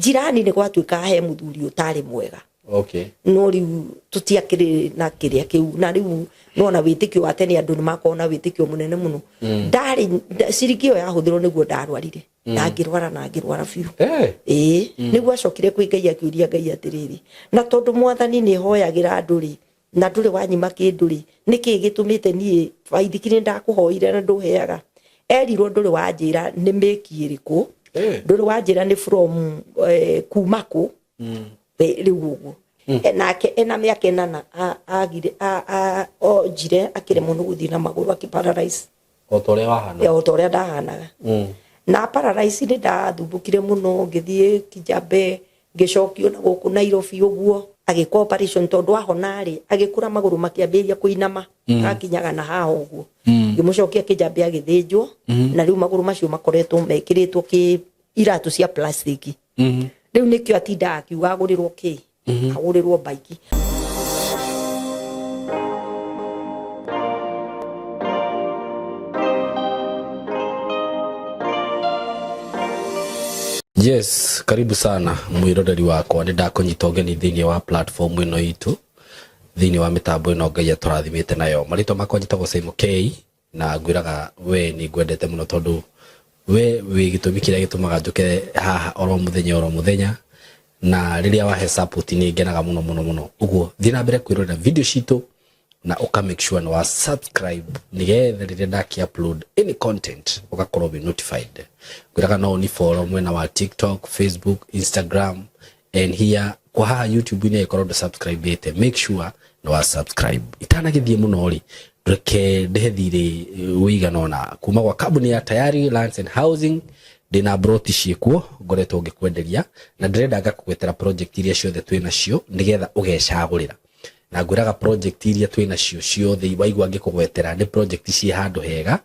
Njirani nĩ gwatuĩka he mũthuri ũtarĩ mwega. No rĩu tũtiakĩrĩ na kĩrĩa kĩu, na rĩu nona wĩtĩkio wa tene, andũ nĩ makoragwo na wĩtĩkio mũnene mũno. Ndarĩ ciringi ĩyo yahũthĩrwo nĩguo ndarwarire na ngĩrwara, na ngĩrwara biũ. Ĩĩ, nĩguo acokire kwĩ Ngai, akĩũria Ngai atĩrĩrĩ, na tondũ Mwathani nĩ hoyagĩra andũ rĩ, na ndũrĩ wanyima kĩndũ rĩ, nĩkĩ gĩtũmĩte niĩ baithikiri ndakũhoire na ndũheaga? Erirwo, ndũrĩ wanjĩra nĩ mĩki ĩrĩkũ, ndũrĩ wanjĩra nĩ from kuma kũ. Rĩu ũguo. Nake ena mĩaka 8 agire onjire akĩremwo nĩ gũthiĩ na magũrũ, akĩ paralyze. O ta ũrĩa wahana. O ta ũrĩa ndahanaga. Na paralyze nĩ ndathumbũkire mũno, ngĩthiĩ Kijabe, ngĩcokio na gũkũ Nairobi ũguo, agĩkwo operation. Tondũ ahona rĩ, agĩkũra magũrũ makĩambĩrĩria kũinama, gakinyaga na haha ũguo. Ngĩmũcokia Kijabe, agĩthĩnjwo, na rĩu magũrũ macio makoretwo mekĩrĩtwo kĩ iratũ cia plastic. Rĩu nĩkĩo atindaga akiuga agũrĩrwo kĩ, agũrĩrwo baiki. Yes, karibu sana mwiroreri wakwa, nĩ ndakũnyita ũgeni thĩinĩ wa platform ĩno itũ, thĩinĩ wa mĩtambo ĩno Ngai atũrathimĩte nayo. Marĩtwa makwa njĩtagwo Simon K, na ngwĩraga we nĩ ngwendete mũno tondũ we wĩ gĩtũmi kĩrĩa gĩtũmaga njũke haha oro mũthenya oro mũthenya, na rĩrĩa wahe support nĩ ngenaga mũno mũno mũno. Ũguo thiĩ na mbere kwĩrorera video citũ na ũka make sure nĩ wa subscribe, nĩgetha rĩrĩa ndaki upload any content ũgakorwo wĩ notified. Ngwĩraga no ũni follow mwena wa TikTok, Facebook, Instagram and here kwa haha YouTube-inĩ. Ĩkorwo ndũ subscribe ĩte, make sure nĩ wa subscribe. Itanagĩthiĩ mũno rĩ, reke ndĩhe thirĩ ũigana ũna kuma gwa kambuni ya Tayari Lands and Housing. Ndĩna broti ciĩkuo ngoretwo ngĩkwenderia, na ndĩrenda ngakũgwetera project iria ciothe twĩ nacio nĩgetha ũgecagũrĩra. Na ngwĩraga project iria twĩ nacio ciothe waigua ngĩkũgwetera nĩ project ciĩ handũ hega,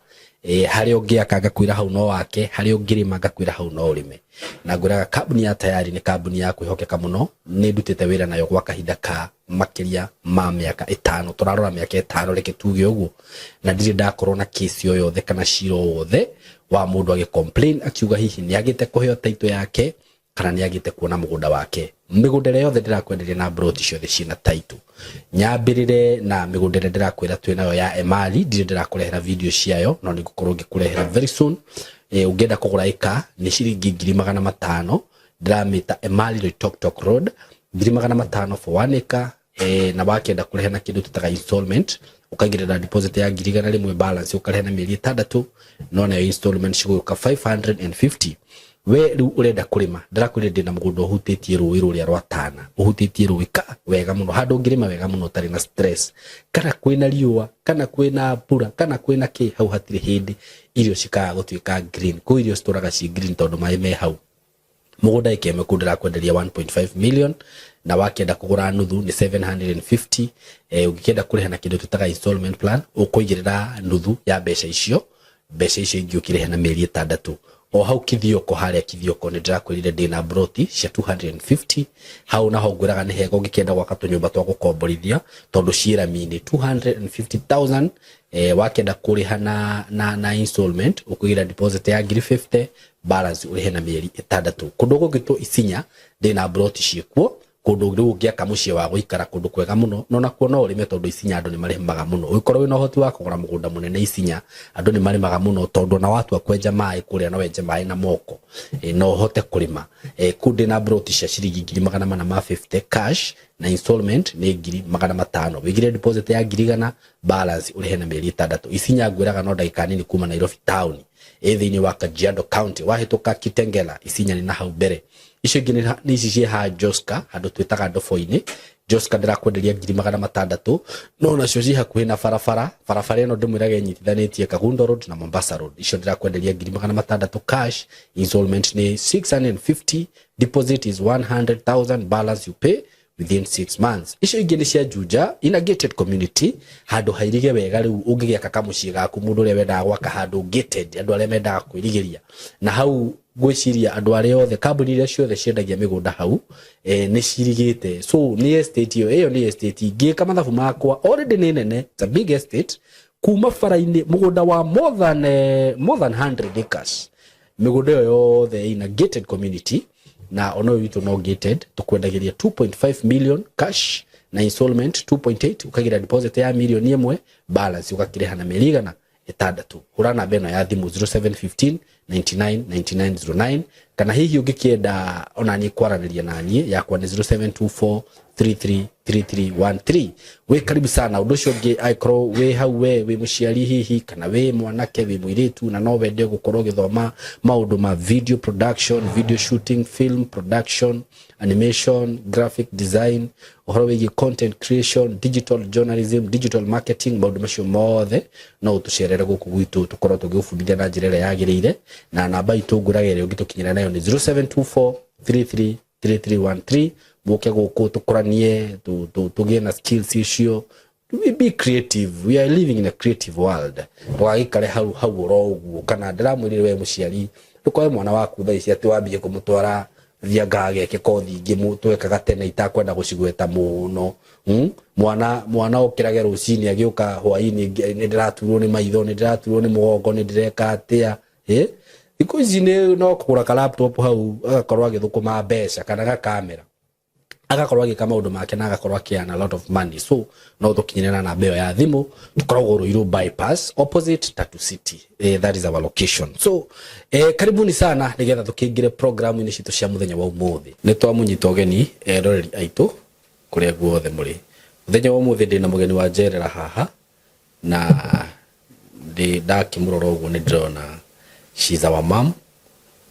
harĩa ũngĩaka ngakwĩra hau no wake, harĩa ũngĩrĩma ngakwĩra hau no ũrĩme. Na ngwĩraga kambuni ya Tayari nĩ kambuni ya kwĩhokeka mũno, nĩ ndutĩte wĩra nayo gwa kahinda ka makĩria ma mĩaka 5, tũrarora mĩaka 5, reke tuge ũguo, na ndirĩ ndakorwo na kesi o yothe kana cira o wothe wa mũndũ agĩ complain akiuga hihi nĩ agĩte kũheo title yake kana nĩ agĩte kuona mũgũnda wake. Mĩgũnda ĩrĩa yothe ndĩrakwenderia na broti ciothe ciĩna title. Nyambĩrĩre na mĩgũnda ĩrĩa ndĩrakwĩra twĩ nayo ya Emali. Ndirĩ ndĩrakũrehera video ciayo, no nĩ ngũkorwo ngĩkũrehera very soon. Ũngĩenda kũgũra ĩka nĩ ciringi 500,000, ndĩramĩta Emali Loitoktok Road, 500,000 for 1 acre. Na wakĩenda kũrĩha na kĩndũ tũtaga installment, ũkaigĩrĩra deposit ya 100,000, balance ũkarĩha na mĩeri 6, no nayo installment cigũka 550. We rĩu ũrenda kũrĩma, ndĩrakwĩrire ndĩna mũgũnda ũhutĩtie rũĩ rũrĩa rwa Tana, ũhutĩtie rũĩ ka wega mũno, handũ ũngĩrĩma wega mũno ũtarĩ na stress, kana kwĩna riũa, kana kwĩna mbura, kana kwĩna kĩ, hau hatirĩ hĩndĩ irio cikaga gũtuĩka green. Kũu irio citũraga ci green tondũ maĩ me hau. Mũgũnda ĩka ĩmwe kũu ndĩrakwenderia 1.5 million, na wakĩenda kũgũra nuthu nĩ 750. Ũngĩkĩenda kũrĩha na kĩndũ tũtaga installment plan, ũkũigĩrĩra nuthu ya mbeca icio, mbeca icio ingĩ ũkĩrĩha na mĩeri 6. O hau Kithioko, harĩa Kithioko nĩ ndĩrakwĩrire ndĩna broti cia 250 hau, naho ngwĩraga nĩ hega ũngĩkĩenda gwaka tũnyũmba twa gũkomborithia tondũ ciĩ rami-inĩ, 250,000. Wakĩenda kũrĩha na installment, ũkũigĩra deposit ya ngiri 50, balance ũrĩhe na mĩeri 6. Kũndũ gũgĩtwo Isinya ndĩna broti ciĩkuo, kũndũ rĩu ũngĩaka mũciĩ wa gũikara, kũndũ kwega mũno, no nakuo no ũrĩme tondũ Isinya andũ nĩ marĩmaga mũno. Ũngĩkorwo wĩna ũhoti wa kũgũra mũgũnda mũnene Isinya, andũ nĩ marĩmaga mũno tondũ ona watua kwenja maĩ kũrĩa no wenje maĩ na moko, no ũhote kũrĩma. Kũu ndĩna broti cia ciringi 450,000 cash, na installment nĩ 500,000. Wĩigire deposit ya 100,000, balance ũrĩhe na mĩeri 6. Isinya ngwĩraga no ndagĩka nini kuma Nairobi town, ĩ thĩinĩ wa Kajiado County, wahĩtũka Kitengela, Isinya nĩ na hau mbere. Icio ingĩ nĩ ici ciĩ ha Joska, handũ twĩtaga Ndobo-inĩ. Joska ndĩrakwenderia 600,000, no nacio ciĩ hakuhĩ na barabara. Barabara ĩno ndĩmwĩraga ĩnyitithanĩtie Kagundo Road na Mombasa Road. Icio ndĩrakwenderia 600,000 cash, installment nĩ 650, deposit is 100,000, balance you pay within 6 months. Icio ingĩ nĩ cia Juja, in a gated community, handũ hairige wega rĩu ũngĩgĩaka kamũciĩ gaku, mũndũ ũrĩa wendaga gwaka handũ gated, andũ arĩa mendaga kwĩrigĩria na hau. Ngwĩciria andũ arĩa othe, kambuni iria ciothe ciendagia mĩgũnda hau, nĩ cirigĩte. So nĩ estate ĩyo, ĩyo nĩ estate ngĩka mathabu makwa already nĩ nene. It's a big estate kuma bara-inĩ, mũgũnda wa more than 100 acres. Mĩgũnda ĩyo yothe ina gated community. Na ona ũyũ witũ no gated, tũkwendagĩria 2.5 million cash na installment 2.8, ũkagĩra deposit ya mirioni 1, balance ũgakĩrĩha na mĩeri 600. Hũra namba ĩno ya thimũ 0715 99 99 09, kana hihi ũngĩkĩenda ona niĩ kwaranĩria na niĩ, yakwa nĩ 0724 33 3313. Wĩ karibu sana. Ũndũ ũcio ũngĩ, angĩkorwo wĩ hau we wĩ mũciari hihi, kana wĩ mwanake, wĩ mũirĩtu, na no wende gũkorwo ũgĩthoma maũndũ ma video production, video shooting, film production, animation, graphic design, ũhoro wĩgiĩ content creation, digital journalism, digital marketing, maũndũ macio mothe, no ũtũcerere gũkũ gwitũ, tũkorwo tũgĩgũbundithia na njĩra ĩrĩa yagĩrĩire. Na namba itũ ngũraga ĩrĩa ũngĩtũkinyĩra nayo nĩ 0724 33 3313. Mũke gũkũ tũkũranie, tũgĩe na skills icio. We be creative, we are living in a creative world. Ndũgagĩikare hau hau oro ũguo. Kana ndĩramwĩrire we mũciari, ndũkoe mwana waku thaa ici atĩ wambie kũmũtwara thianga ageke kothi ingĩ twekaga tene itakwenda gũcigweta mũno. Mwana okĩrage rũcinĩ agĩũka hwainĩ, nĩ ndĩraturwo nĩ maitho, nĩ ndĩraturwo nĩ mũgongo, nĩ ndĩreka atĩa. Thikũ ici nĩ no kũgũra ka laptop hau, agakorwo agĩthũkũma mbeca, kana gakamera, agakorwo agĩka maũndũ make na agakorwo akĩearn a lot of money. So no tũkinyĩre na namba ĩyo ya thimũ. Tũkoragwo Ruiru Bypass, opposite Tatu City. That is our location. So karibuni sana, nĩgetha tũkĩingĩre programu-inĩ citũ cia mũthenya wa ũmũthĩ. Nĩ twamũnyita ũgeni eroreri aitũ kũrĩa guothe mũrĩ. Mũthenya wa ũmũthĩ ndĩna mũgeni wa njerera haha, na ndĩ ndakĩmũrora ũguo nĩ ndĩrona she's our mom,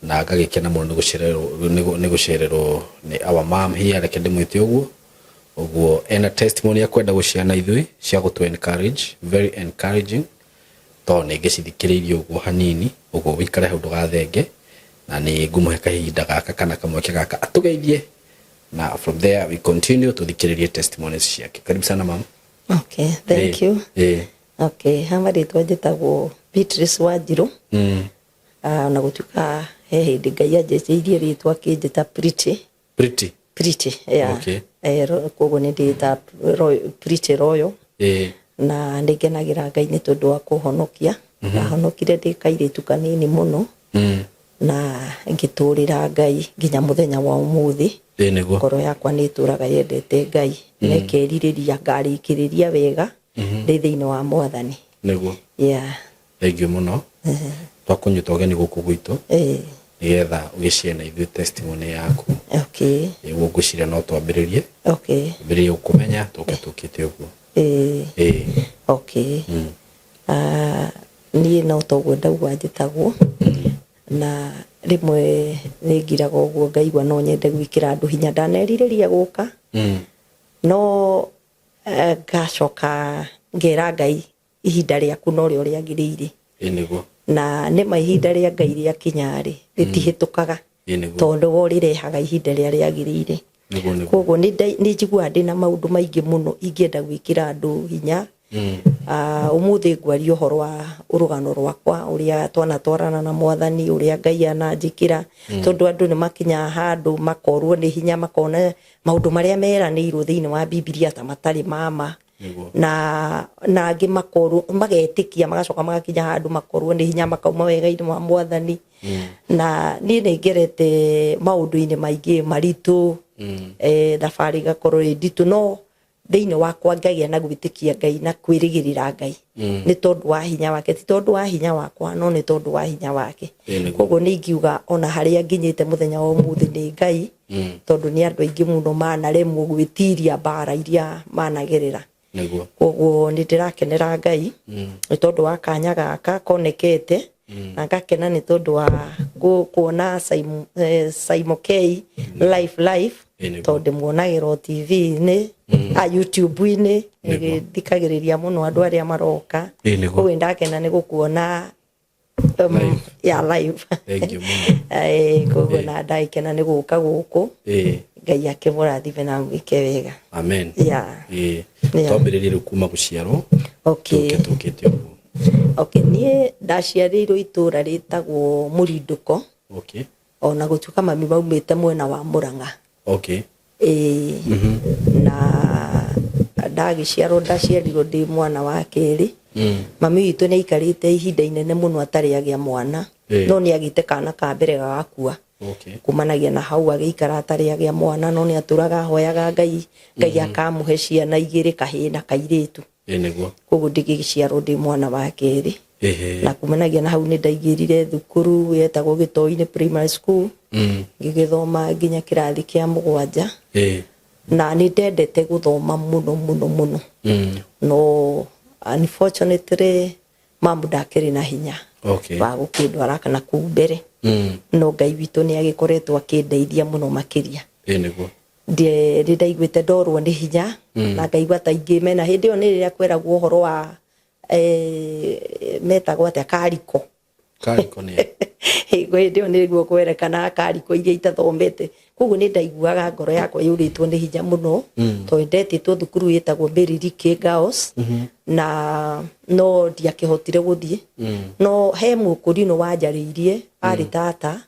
na ngagĩkena mũno nĩ gũcererwo nĩ our mom here. Reke ndĩmwĩte ũguo ũguo. Ena testimony akwenda gũshare na ithuĩ cia gũtũ encourage, very encouraging, tondũ nĩ ngĩcithikĩrĩirie ũguo hanini ũguo. Wĩikare hau ndũgathenge, na nĩ ngũmũhe kahinda gaka kana kamweke gaka atũgeithie, na from there we continue tũthikĩrĩrie testimonies ciake. Karibu sana, mam. Okay, thank you. Okay, ha marĩtwa njĩtagwo Beatrice Wanjirũ. Na gũtuĩka he hĩndĩ Ngai anjĩtĩirie rĩtwa akĩnjĩta Pretty. Pretty. Pretty, yeah. Koguo nĩ ndĩta Pretty Royal. Na nĩ ngenagĩra Ngai nĩ tondũ wa kũhonokia. Ndahonokire ndĩ kairĩtu kanini mũno na ngĩtũrĩra Ngai nginya mũthenya wa ũmũthĩ. Ĩ nĩguo. Ngoro yakwa nĩ ĩtũraga yendete Ngai na ĩkerirĩria ngarĩkĩrĩria wega ndĩ thĩinĩ wa Mwathani. Yeah. Thank you mũno, twakũnyita ũgeni gũkũ gwitũ nĩgetha ũgĩshare na ithuĩ testimony yaku. Ĩguo ngwĩciria no twambĩrĩrie ambĩrĩrie gũkũmenya, tũke tũkĩte ũguo. Okay. Ah, niĩ no toguo ndauga njĩtagwo, na rĩmwe nĩ ngiraga ũguo ngaigua no nyende gwĩkĩra andũ hinya. Ndanerirĩria gũka, no ngacoka ngera Ngai, ihinda rĩaku norĩo rĩagĩrĩire. Ĩ nĩguo. Na nĩma ihinda rĩa Ngai rĩakinya rĩ, rĩtihĩtũkaga, Ĩ nĩguo. tondũ wo rĩrehaga ihinda rĩrĩa rĩagĩrĩire. Nĩguo nĩguo. Koguo nĩ njiguaga ndĩna maũndũ maingĩ mũno ingĩenda gwĩkĩra andũ hinya. Ũmũthĩ ngwaria ũhoro wa ũrũgano rwakwa, ũrĩa twanatwarana na Mwathani, ũrĩa Ngai ananjĩkĩra, tondũ andũ nĩ makinyaga handũ makorwo nĩ hinya, makona maũndũ marĩa meranĩirwo thĩinĩ wa Bibilia ta matarĩ mama. Na angĩ makorwo magetĩkia, magacoka magakinya handũ makorwo nĩ hinya, makauma wega-inĩ wa Mwathani. Na niĩ nĩ ngerete maũndũ-inĩ maingĩ maritũ, thabarĩ igakorwo ĩ nditũ, no thĩinĩ wakwa ngagĩa na gwĩtĩkia Ngai na kwĩrĩgĩrĩra Ngai nĩ tondũ wa hinya wake, ti tondũ wa hinya wakwa, no nĩ tondũ wa hinya wake. Ĩ nĩguo. Koguo nĩ ingiuga ona harĩa nginyĩte mũthenya wa ũmũthĩ nĩ Ngai, tondũ nĩ andũ aingĩ mũno manaremwo gwĩtiria mbara iria managerera. Koguo nĩ ndĩrakenera Ngai nĩ tondũ wa kanya gaka konekete, na ngakena nĩ tondũ wa kuona Simon K live live, Ĩ nĩguo. tondũ ndĩmuonagĩra o TV-inĩ, YouTube-inĩ, thikagĩrĩria mũno andũ arĩa maroka. Ĩ nĩguo. Koguo ndakena nĩ gũkuona Live. Ya live. Thank you mũno. Koguo na ndagĩkena nĩ gũka gũkũ. Ngai akĩmũrathime na mwĩke wega. Amen. Yeah. Twambĩrĩrie rĩu kuma gũciarwo, tũke tũkĩte ũguo. Okay, niĩ ndaciarĩirwo itũra rĩtagwo Mũrindũko, ona gũtuĩka mami maumĩte mwena wa Mũrang'a. Ĩĩ, na ndagĩciarwo, ndaciarirwo ndĩ mwana wa kerĩ. Mami witũ nĩ aikarĩte ihinda inene mũno atarĩ agĩa mwana, no nĩ agĩte kana ka mbere gagakua. Okay. Kumanagia na hau agĩikara atarĩ agĩa mwana, no nĩ atũraga ahoyaga Ngai, Ngai akamũhe ciana igĩrĩ, kahĩĩ na kairĩtu. Ĩ nĩguo. Koguo ndĩgĩciarwo ndĩ mwana wa kerĩ. Ĩhĩ. Na kumanagia na hau nĩ ndaingĩrire thukuru yetagwo Gĩtoi-inĩ Primary School. Ngĩgĩthoma nginya kĩrathi kĩa 7. Na nĩ ndendete gũthoma mũno mũno mũno. No unfortunately mamu ndakĩrĩ na hinya wa gũkĩndwara kana kũu mbere. No Ngai witũ nĩ agĩkoretwo akĩndeithia mũno makĩria. Ĩ nĩguo. Nĩ ndaiguĩte ndorwo nĩ hinya na ngaigua ta ingĩ mena hĩndĩ ĩyo nĩ rĩrĩa kweragwo ũhoro wa metagwo atĩa, kariko. Kariko nĩ? Hĩndĩ ĩyo nĩguo kwerekana kariko iria itathomete. Koguo nĩ ndaiguaga ngoro yakwa yũrĩtwo nĩ hinya mũno, tondũ ndetĩtwo thukuru ĩtagwo Mary Girls, na no ndiakĩhotire gũthiĩ. No he mũkũrinũ wanjarĩirie, arĩ tata,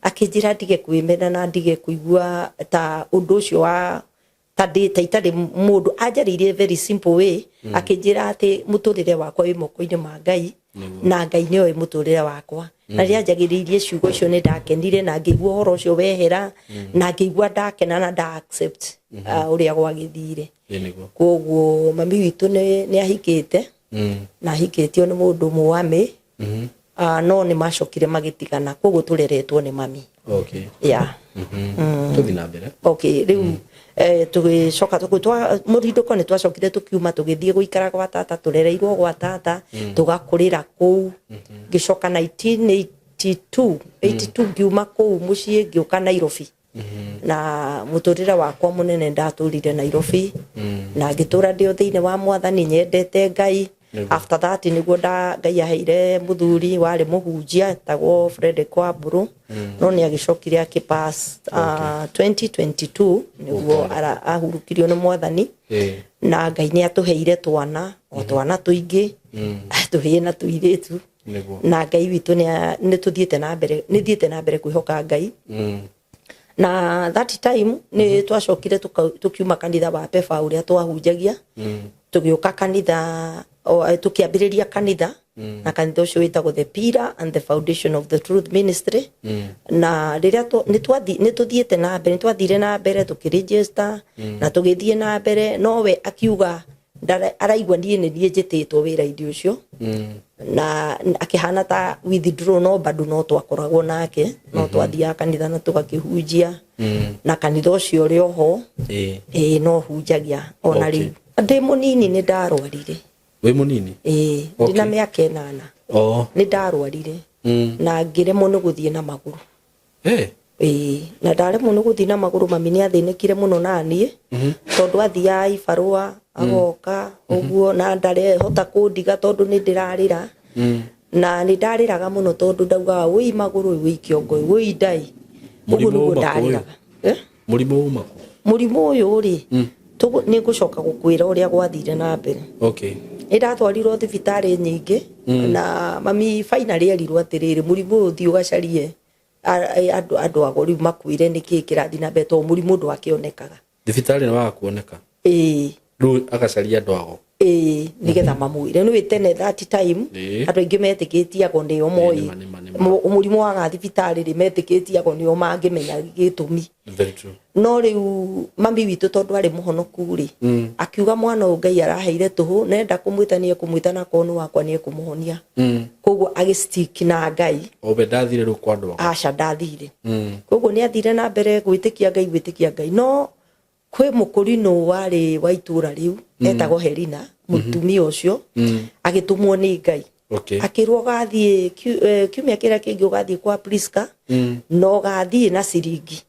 akĩnjĩra ndige kwĩmena na ndige kũigua ta ũndũ ũcio wa ta ndĩ ta itarĩ mũndũ. Anjarĩirie very simple way, akĩnjĩra atĩ mũtũrĩre wakwa wĩ moko-inĩ ma Ngai na Ngai nĩoĩ mũtũrĩre wakwa. Na rĩrĩa anjagĩrĩirie ciugo icio, nĩ ndakenire na ngĩigua ũhoro ũcio wehera, na ngĩigua ndakena na nda accept ũrĩa gwagĩthire. Ĩ nĩguo. Koguo mami witũ nĩ ahikĩte, na ahikĩtio nĩ mũndũ mũame, no nĩ macokire magĩtigana, koguo tũreretwo nĩ mami. Yeah. Tũthiĩ na mbere. Okay, rĩu tũgĩcoka mũrindũko nĩ twacokire tũkiuma, tũgĩthiĩ gũikara gwa tata. Tũrereirwo gwa tata, tũgakũrĩra kũu. Ngĩcoka 1982 82 ngiuma kũu mũciĩ, ngĩũka Nairobi, na mũtũrĩre wakwa mũnene ndatũrire Nairobi, na ngĩtũra ndĩ o thĩinĩ wa Mwathani, nyendete Ngai. After that nĩguo nda Ngai aheire mũthuri warĩ mũhunjia etagwo Frederick Wamburu, no nĩ agĩcokire akĩpass 2022 nĩguo ahurũkirio nĩ Mwathani. Na Ngai nĩ atũheire twana, o twana tũingĩ, tũhĩĩ na tũirĩtu. Na Ngai witũ nĩ tũthiĩte na mbere, nĩ thiĩte na mbere kwĩhoka Ngai. Na that time nĩ twacokire tũkiuma kanitha wa Pefa ũrĩa twahunjagia, tũgĩũka kanitha tũkĩambĩrĩria kanitha, na kanitha ũcio wĩtagwo The Pillar and the Foundation of the Truth Ministry. Na rĩrĩa nĩ tũthiĩte na mbere, nĩ twathire na mbere tũkĩregister na tũgĩthiĩ na mbere, nowe akiuga araigua niĩ nĩ niĩ njĩtĩtwo wĩra-inĩ ũcio, na akĩhana ta withdraw, no bado no twakoragwo nake, no twathiaga kanitha na tũgakĩhunjia, na kanitha ũcio ũrĩ oho. Ĩĩ, no hunjagia ona rĩu. Ndĩ mũnini nĩ ndarwarire. Wĩ mũnini? Ĩĩ, ndĩna mĩaka 8. Nĩ ndarwarire na ngĩremwo nĩ gũthiĩ na magũrũ. Ĩĩ, na ndaremwo nĩ gũthiĩ na magũrũ, mami nĩ athĩnĩkire mũno na niĩ, tondũ athiaga ibarũa agoka ũguo na ndarehota kũndiga, tondũ nĩ ndĩrarĩra. Na nĩ ndarĩraga mũno, tondũ ndaugaga wũi magũrũ, wũi kĩongo, wũi ndai, ũguo Mũrimũ nĩguo uma kũ ũyũ? ndarĩraga. Eh? Mũrimũ uma kũ? Mũrimũ ũyũ rĩ, nĩ ngũcoka gũkwĩra ũrĩa gwathire na mbere. Nĩ ndatwarirwo thibitarĩ nyingĩ, na mami finally erirwo atĩrĩrĩ, mũrimũ ũyũ thiĩ ũgacarie andũ ago rĩu makwĩre nĩkĩĩ kĩrathiĩ na mbere, tondũ mũrimũ ndwakĩonekaga. Thibitarĩ nĩ waga kuoneka? Ĩĩ. Rĩu agacaria andũ ago? Ĩĩ, nĩgetha mamwĩre. Nĩ tene that time andũ aingĩ metĩkĩtie ago nĩo moĩ. Nĩma, nĩma, nĩma. Mũrimũ waga thibitarĩ rĩ, metĩkĩtie ago nĩo mangĩmenya gĩtũmi. Very true. No rĩu mami witũ, tondũ arĩ mũhonoku rĩ, akiuga mwana ũyũ Ngai araheire tũhũ, nenda kũmwĩta nĩ ekũmwĩta, na korwo nĩ wakwa nĩ ekũmũhonia. Koguo agĩstick na Ngai. O we ndathire rĩu kwa andũ ago? Aca, ndathire. Koguo nĩ athire na mbere gwĩtĩkia Ngai, gwĩtĩkia Ngai. No kwĩ mũkũrinũ warĩ wa itũra rĩu etagwo Helina, mũtumia ũcio agĩtũmwo nĩ Ngai. Akĩrwo ũgathiĩ kiumia kĩrĩa kĩngĩ, ũgathiĩ kwa Priska, na ũgathiĩ na ciringi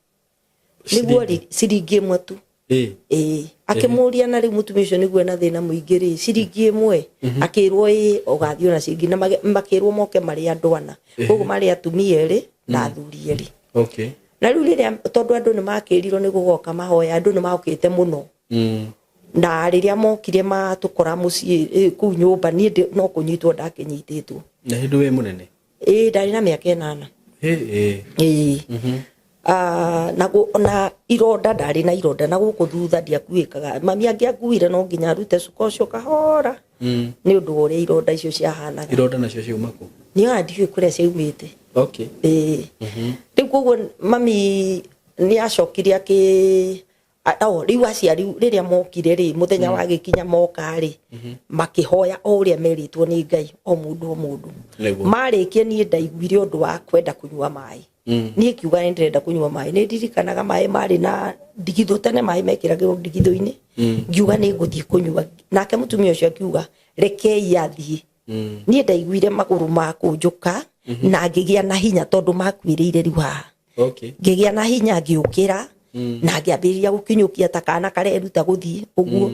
nĩguo ciringi 1 tu. Ĩĩ, akĩmũria, na rĩu mũtumia ũcio nĩguo ena thĩna mũingĩ rĩ, ciringi 1? Akĩrwo ĩĩ, ũgathiĩ na ciringi, na makĩrwo moke marĩ andũ ana, koguo marĩ atumia erĩ na athuri erĩ. Na rĩu rĩrĩa, tondũ andũ nĩ makĩrirwo nĩ gũgoka mahoya, andũ nĩ mokĩte mũno. Na rĩrĩa mokire matũkora mũciĩ, kũu nyũmba, niĩ no kũnyitwo ndakĩnyitĩtwo. Na hĩndĩ wĩ mũnene? Ĩĩ, ndarĩ na mĩaka 8. Ĩĩ. Ah, na ironda, ndarĩ na ironda na gũkũ thutha, ndiakuĩkaga. Mami angĩanguire no nginya arute cuka ũcio kahora, nĩ ũndũ wa ũrĩa ironda icio ciahanaga. Ironda nacio ciuma kũ? Nĩ ona ndiũĩ kũrĩa ciaumĩte. Okay. Ĩĩ, rĩu koguo mami nĩ acokire akĩ o rĩu aciari rĩrĩa mokire rĩ, mũthenya wa gĩkinya moka rĩ, makĩhoya o ũrĩa merĩtwo nĩ Ngai, o mũndũ o mũndũ. Marĩkia, niĩ ndaiguire ũndũ wa kwenda kũnyua maĩ. Niĩ kiuga nĩ ndĩrenda kũnyua maĩ. Nĩ ndirikanaga maĩ marĩ na ndigithũ tene, maĩ mekĩragĩrwo ndigithũ-inĩ. Ngiuga nĩ ngũthiĩ kũnyua, nake mũtumia ũcio akiuga rekei athiĩ. Niĩ ndaiguire magũrũ makũnjũka na ngĩgĩa na hinya, tondũ makuĩrĩire rĩu haha. Ngĩgĩa na hinya, ngĩũkĩra na ngĩambĩrĩria gũkinyũkia ta kana kareruta gũthiĩ ũguo.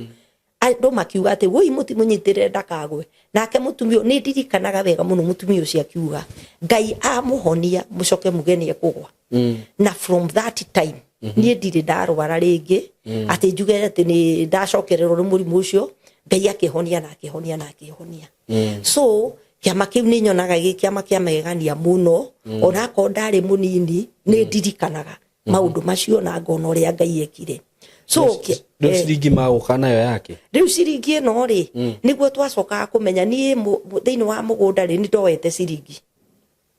Andũ makiuga atĩ woi, mũtimũnyitĩrĩre ndakagwe. Nake mũtumia ũyũ, nĩ ndirikanaga wega mũno, mũtumia ũcio akiuga Ngai amũhonia mũcoke muge nĩ ekũgwa. Na from that time niĩ ndirĩ ndarwara rĩngĩ atĩ njuge atĩ nĩ ndacokererwo nĩ mũrimũ ũcio. Ngai akĩhonia na akĩhonia na akĩhonia. So kĩama kĩu nĩ nyonaga gĩ kĩama kĩa magegania mũno. Onakorwo ndarĩ mũnini, nĩ ndirikanaga maũndũ macio na ngona ũrĩa Ngai ekire. So Rĩu ciringi magũka nayo yake? Rĩu ciringi ĩno rĩ, nĩguo twacokaga kũmenya. Niĩ thĩinĩ wa mũgũnda rĩ, nĩ ndoete ciringi.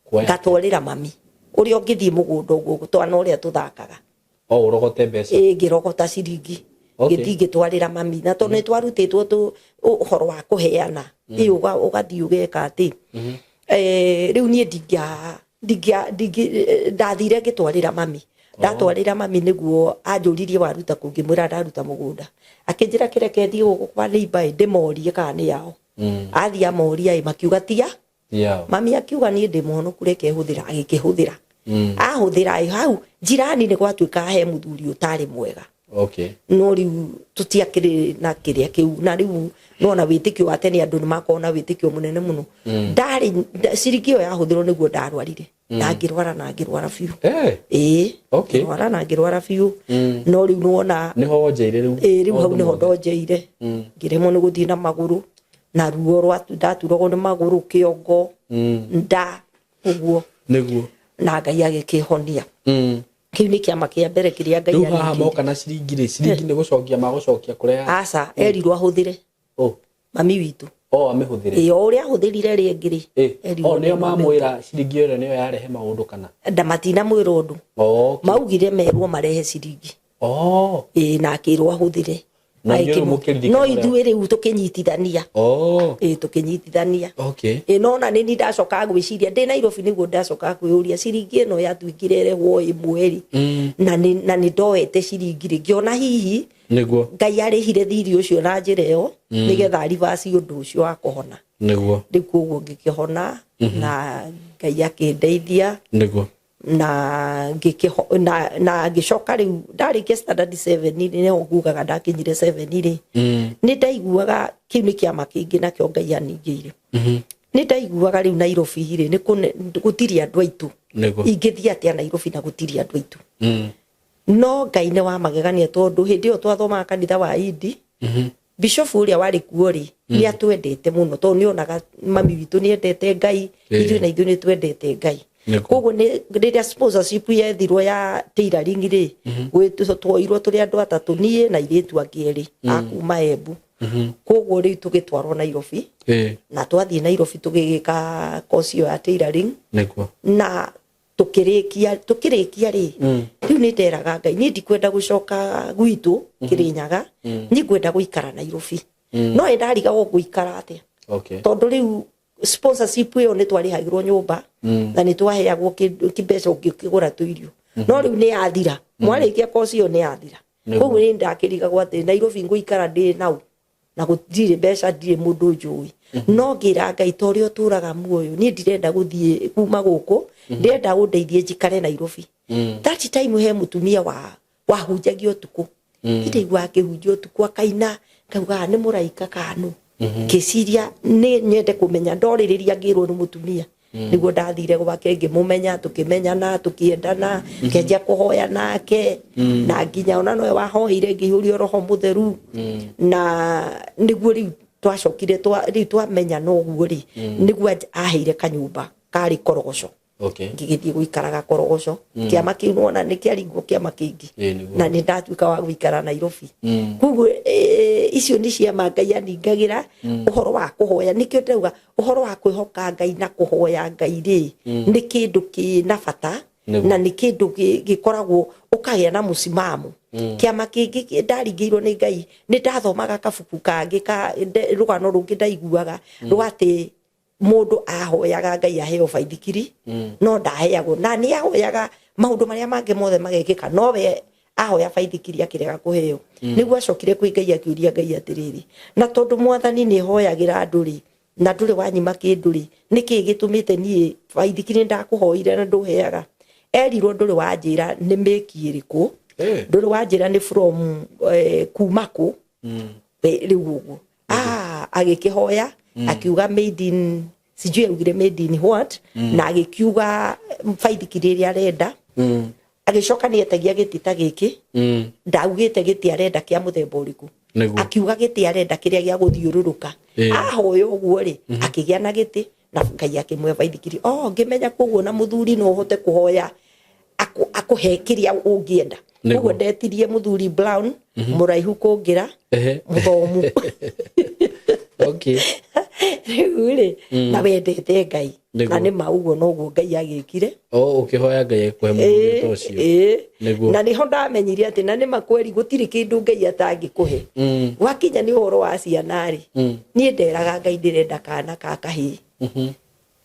Kuoya? Ngatwarĩra mami ũrĩa ũngĩthiĩ mũgũnda ũguo, twana ũrĩa tũthakaga. O ũrogote mbeca? Ĩ, ngĩrogota ciringi. Ngĩthiĩ ngĩtwarĩra mami, na tondũ nĩ twarutĩtwo tũ ũhoro wa kũheana, ĩ ũgathiĩ ũgeka atĩ rĩu niĩ ndingĩa ndathire ngĩtwarĩra mami. Ndatwarĩra mami, nĩguo anjũririe waruta kũ? Ngĩmwĩra ndaruta mũgũnda. Akĩnjĩra kĩreke thiĩ gũkũ kwa neighbor ĩ, ndĩmorie kana nĩ yao. Athiĩ amoria ĩ, makiuga tia. Mami akiuga niĩ ndĩ mũhonoku, reke hũthĩra. Agĩkĩhũthĩra. Ahũthĩra ĩ, hau njirani nĩ gwatuĩka he mũthuri ũtarĩ mwega. No rĩu tũtiakĩrĩ na kĩrĩa kĩu, na rĩu nona wĩtĩkio wa tene, andũ nĩ makoragwo na wĩtĩkio mũnene mũno. Ndarĩ ciringi ĩyo yahũthĩrwo nĩguo ndarwarire na ngĩrwara na ngĩrwara biũ. Ĩĩ. Ngĩrwara na ngĩrwara biũ. No rĩu nĩwona Nĩho wonjeire rĩu? Ĩĩ, rĩu hau maũndũ nĩho mothe. Ndonjeire, ngĩremwo nĩ gũthiĩ na magũrũ na ruo rwa ndaturagwo nĩ magũrũ, kĩongo, nda, ũguo. Na Ngai agĩkĩhonia. Kĩu nĩ kĩama kĩa mbere kĩrĩa Ngai Rĩu haha aningĩire. Moka na ciringi rĩ, ciringi nĩ gũcokia magũcokia kũrĩa? Aca, erirwo ahũthĩre. Mami witũ. O amĩhũthĩre? Ĩ, o ũrĩa ahũthĩrire rĩngĩ rĩ, erirwo O nĩo nĩ mamwĩra ciringi ĩyo nĩyo yarehe maũndũ kana? Ndamatinamwĩra ũndũ. Maugire merwo marehe ciringi. Ĩ, na akĩrwo ahũthĩre. No inyuĩ rĩu mũkĩririkana No ũrĩa- ithuĩ rĩu tũkĩnyitithania. Ĩ, tũkĩnyitithania. Ĩ, no na nĩ ni ndacokaga gwĩciria ndĩ Nairobi, nĩguo ndacokaga kwĩyũria ciringi ĩno yatuĩkire ĩrehwo ĩmwe rĩ, na nĩ ndoete ciringi rĩ, ngĩona hihi Ngai arĩhire thirĩ ũcio na njĩra ĩyo nĩgetha aribasi ũndũ ũcio wa kũhona. Rĩu koguo ngĩkĩhona na Ngai akĩndeithia. Na ngĩkĩho na ngĩcoka rĩu ndarĩkia standard 7 rĩ, nĩho ngugaga ndakinyire 7 rĩ, nĩ ndaiguaga kĩu nĩ kĩama kĩngĩ nakĩo Ngai aningĩire. Nĩ ndaiguaga rĩu Nairobi rĩ, nĩ gũtirĩ andũ aitũ. Ingĩthiĩ atĩa Nairobi na gũtirĩ andũ aitũ? No Ngai nĩ wa magegania, tondũ hĩndĩ ĩyo twathomaga kanitha wa Indi, bishofu ũrĩa warĩ kuo rĩ, nĩ atwendete mũno, tondũ nĩ onaga mami witũ nĩ endete Ngai. Ithuĩ na ithuĩ nĩ twendete Ngai. Koguo nĩ rĩrĩa sponsorship yethirwo ya tailoring rĩ, tuoirwo tũrĩ andũ atatũ, niĩ na airĩtu angĩ erĩ a kuma Embu. Koguo rĩu tũgĩtwarwo Nairobi. Na twathiĩ Nairobi tũgĩgĩka course ĩyo ya tailoring. Na tukirikia ri, riu ni nderaga Ngai ni ndikwenda gucoka gwitu Kirinyaga, ni ngwenda guikara Nairobi. No ĩ ndarigagwo ngũikara atia, tondu riu sponsorship ĩyo nĩ twarĩhagĩrwo nyũmba na nĩ twaheagwo kĩmbeca ũngĩkĩgũra tũirio, no rĩu nĩ yathira. Mwarĩkia kosi ĩyo nĩ yathira. Koguo nĩ ndakĩrigagwo atĩ Nairobi ngũikara ndĩ nau na gũtirĩ mbeca, ndirĩ mũndũ njũĩ. No ngĩra Ngai, ta ũrĩa ũtũraga muoyo, niĩ ndirenda gũthiĩ kuma gũkũ, ndĩrenda ũndeithie njikare Nairobi. That time he mũtumia wa wahunjagia ũtukũ. Ndaigua akĩhunjia ũtukũ akaina, ngauga nĩ mũraika kanu, ngĩciria nĩ nyende kũmenya. Ndorĩrĩria, ngĩrwo nĩ mũtumia, nĩguo ndathire gwake, ngĩmũmenya, tũkĩmenyana, tũkĩendana, ngĩanjia kũhoya nake, na nginya ona nowe wahoeire ngĩihũrio Roho Mũtheru. Na nĩguo rĩu twacokire rĩu twamenyana ũguo rĩ, nĩguo aheire kanyũmba karĩ Korogoco. Okay. Ngĩgĩthiĩ gũikaraga Korogoco. Kĩama kĩu nĩwona nĩ kĩaringwo kĩama kĩngĩ. Ĩĩ, nĩguo. Na nĩ ndatuĩka wa gũikara Nairobi. Koguo icio nĩ ciama Ngai aningagĩra. Ũhoro wa kũhoya, nĩkĩo ndĩrauga ũhoro wa kwĩhoka Ngai na kũhoya Ngai rĩ, nĩ kĩndũ kĩna bata. Na nĩ kĩndũ gĩkoragwo ũkagĩa na mũsimamo. Kĩama kĩngĩ ndaringĩirwo nĩ Ngai, nĩ ndathomaga kabuku kangĩ ka rũgano rũngĩ ndaiguaga rwa atĩ mũndũ ahoyaga Ngai aheo baithikiri, no ndaheagwo, na nĩ ahoyaga maũndũ marĩa mangĩ mothe magekĩka, no we ahoya baithikiri akĩrega kũheo. Nĩguo acokire kwĩ Ngai akĩũria Ngai atĩrĩrĩ, na tondũ Mwathani nĩ hoyagĩra andũ rĩ, na ndũrĩ wanyima kĩndũ rĩ, nĩkĩ gĩtũmĩte niĩ baithikiri ndakũhoire na ndũheaga? Erirwo, ndũrĩ wanjĩra nĩ mĩki ĩrĩkũ, ndũrĩ wanjĩra nĩ from kuma kũ. Rĩu ũguo agĩkĩhoya akiuga made in, sijui augire made in what, na agĩkiuga baithikiri ĩrĩa arenda. Agĩcoka nĩ etagia gĩtĩ ta gĩkĩ. Ndaugĩte gĩtĩ arenda kĩa mũthemba ũrĩkũ. Akiuga gĩtĩ arenda kĩrĩa gĩa gũthiũrũrũka. Ahoya ũguo rĩ, akĩgĩa na gĩtĩ na Ngai akĩmũhe baithikiri. Oh, ngĩmenya koguo na mũthuri no ũhote kũhoya akũhe kĩrĩa ũngĩenda. Koguo ndetirie mũthuri brown, mũraihu kũngĩra, mũthomu. Rĩu rĩ, na wendete Ngai. Na nĩ ma ũguo noguo Ngai agĩkire. O ũkĩhoya Ngai akũhe mũthuri ta ũcio. Ĩĩ. Na nĩho ndamenyire atĩ na nĩ ma kweri gũtirĩ kĩndũ Ngai atangĩkũhe. Gwakinya nĩ ũhoro wa ciana rĩ, niĩ nderaga Ngai ndĩrenda kana ka kahĩĩ,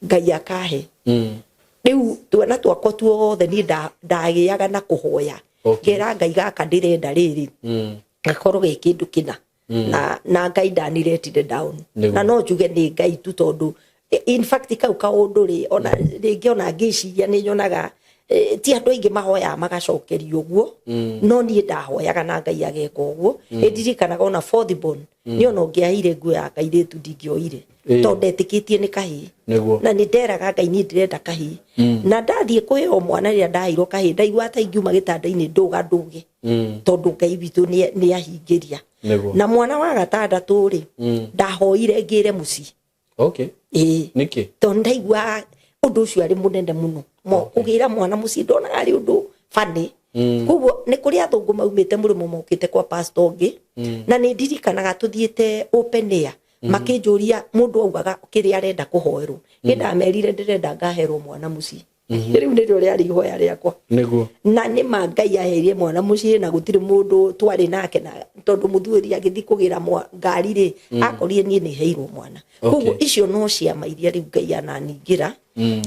Ngai akahe. Rĩu twana twakwa tuothe niĩ ndagĩaga na kũhoya, ngera Ngai gaka ndĩrenda rĩrĩ gakorwo ge kĩndũ kĩna, na Ngai ndaniretire down. Na no njuge nĩ Ngai tu, tondũ in fact kau kaũndũ rĩ, ona rĩngĩ ona ngĩciria nĩ nyonaga ti andũ aingĩ mahoyaga magacokerio ũguo, no niĩ ndahoyaga na Ngai ageka ũguo. Ĩndirikanaga ona fourth born nĩ ona ũngĩaheire nguo ya kairĩtu ndingĩoire, tondũ ndetĩkĩtie nĩ kahĩĩ. Na nĩ nderaga Ngai niĩ ndĩrenda kahĩĩ. Na ndathiĩ kũheo mwana, rĩrĩa ndaheirwo kahĩĩ, ndaigua ta ingiuma gĩtanda-inĩ ndũga ndũge, tondũ Ngai witũ nĩ ahingĩria. Na mwana wa gatandatũ rĩ, ndahoire ngĩre mũciĩ. Ĩĩ. Nĩkĩ? Tondũ ndaigua ũndũ ũcio arĩ mũnene mũno. Kũgĩra mwana mũciĩ ndonaga arĩ ũndũ funny. Koguo nĩ kũrĩ athũngũ maumĩte mũrĩmo mokĩte kwa pastor ũngĩ, na nĩ ndirikanaga tũthiĩte open air, makĩnjũria mũndũ augaga kĩrĩa arenda kũhoerwo. Nĩ ndamerire ndĩrenda ngaherwo mwana mũciĩ. Rĩu nĩrĩo rĩarĩ ihoya rĩakwa. Na nĩ ma Ngai aheire mwana mũciĩ, na gũtirĩ mũndũ twarĩ nake, na tondũ mũthuri agĩthiĩ kũgĩra ngari rĩ, akorire niĩ nĩ heirwo mwana. Koguo icio no ciama iria rĩu Ngai ananingĩra,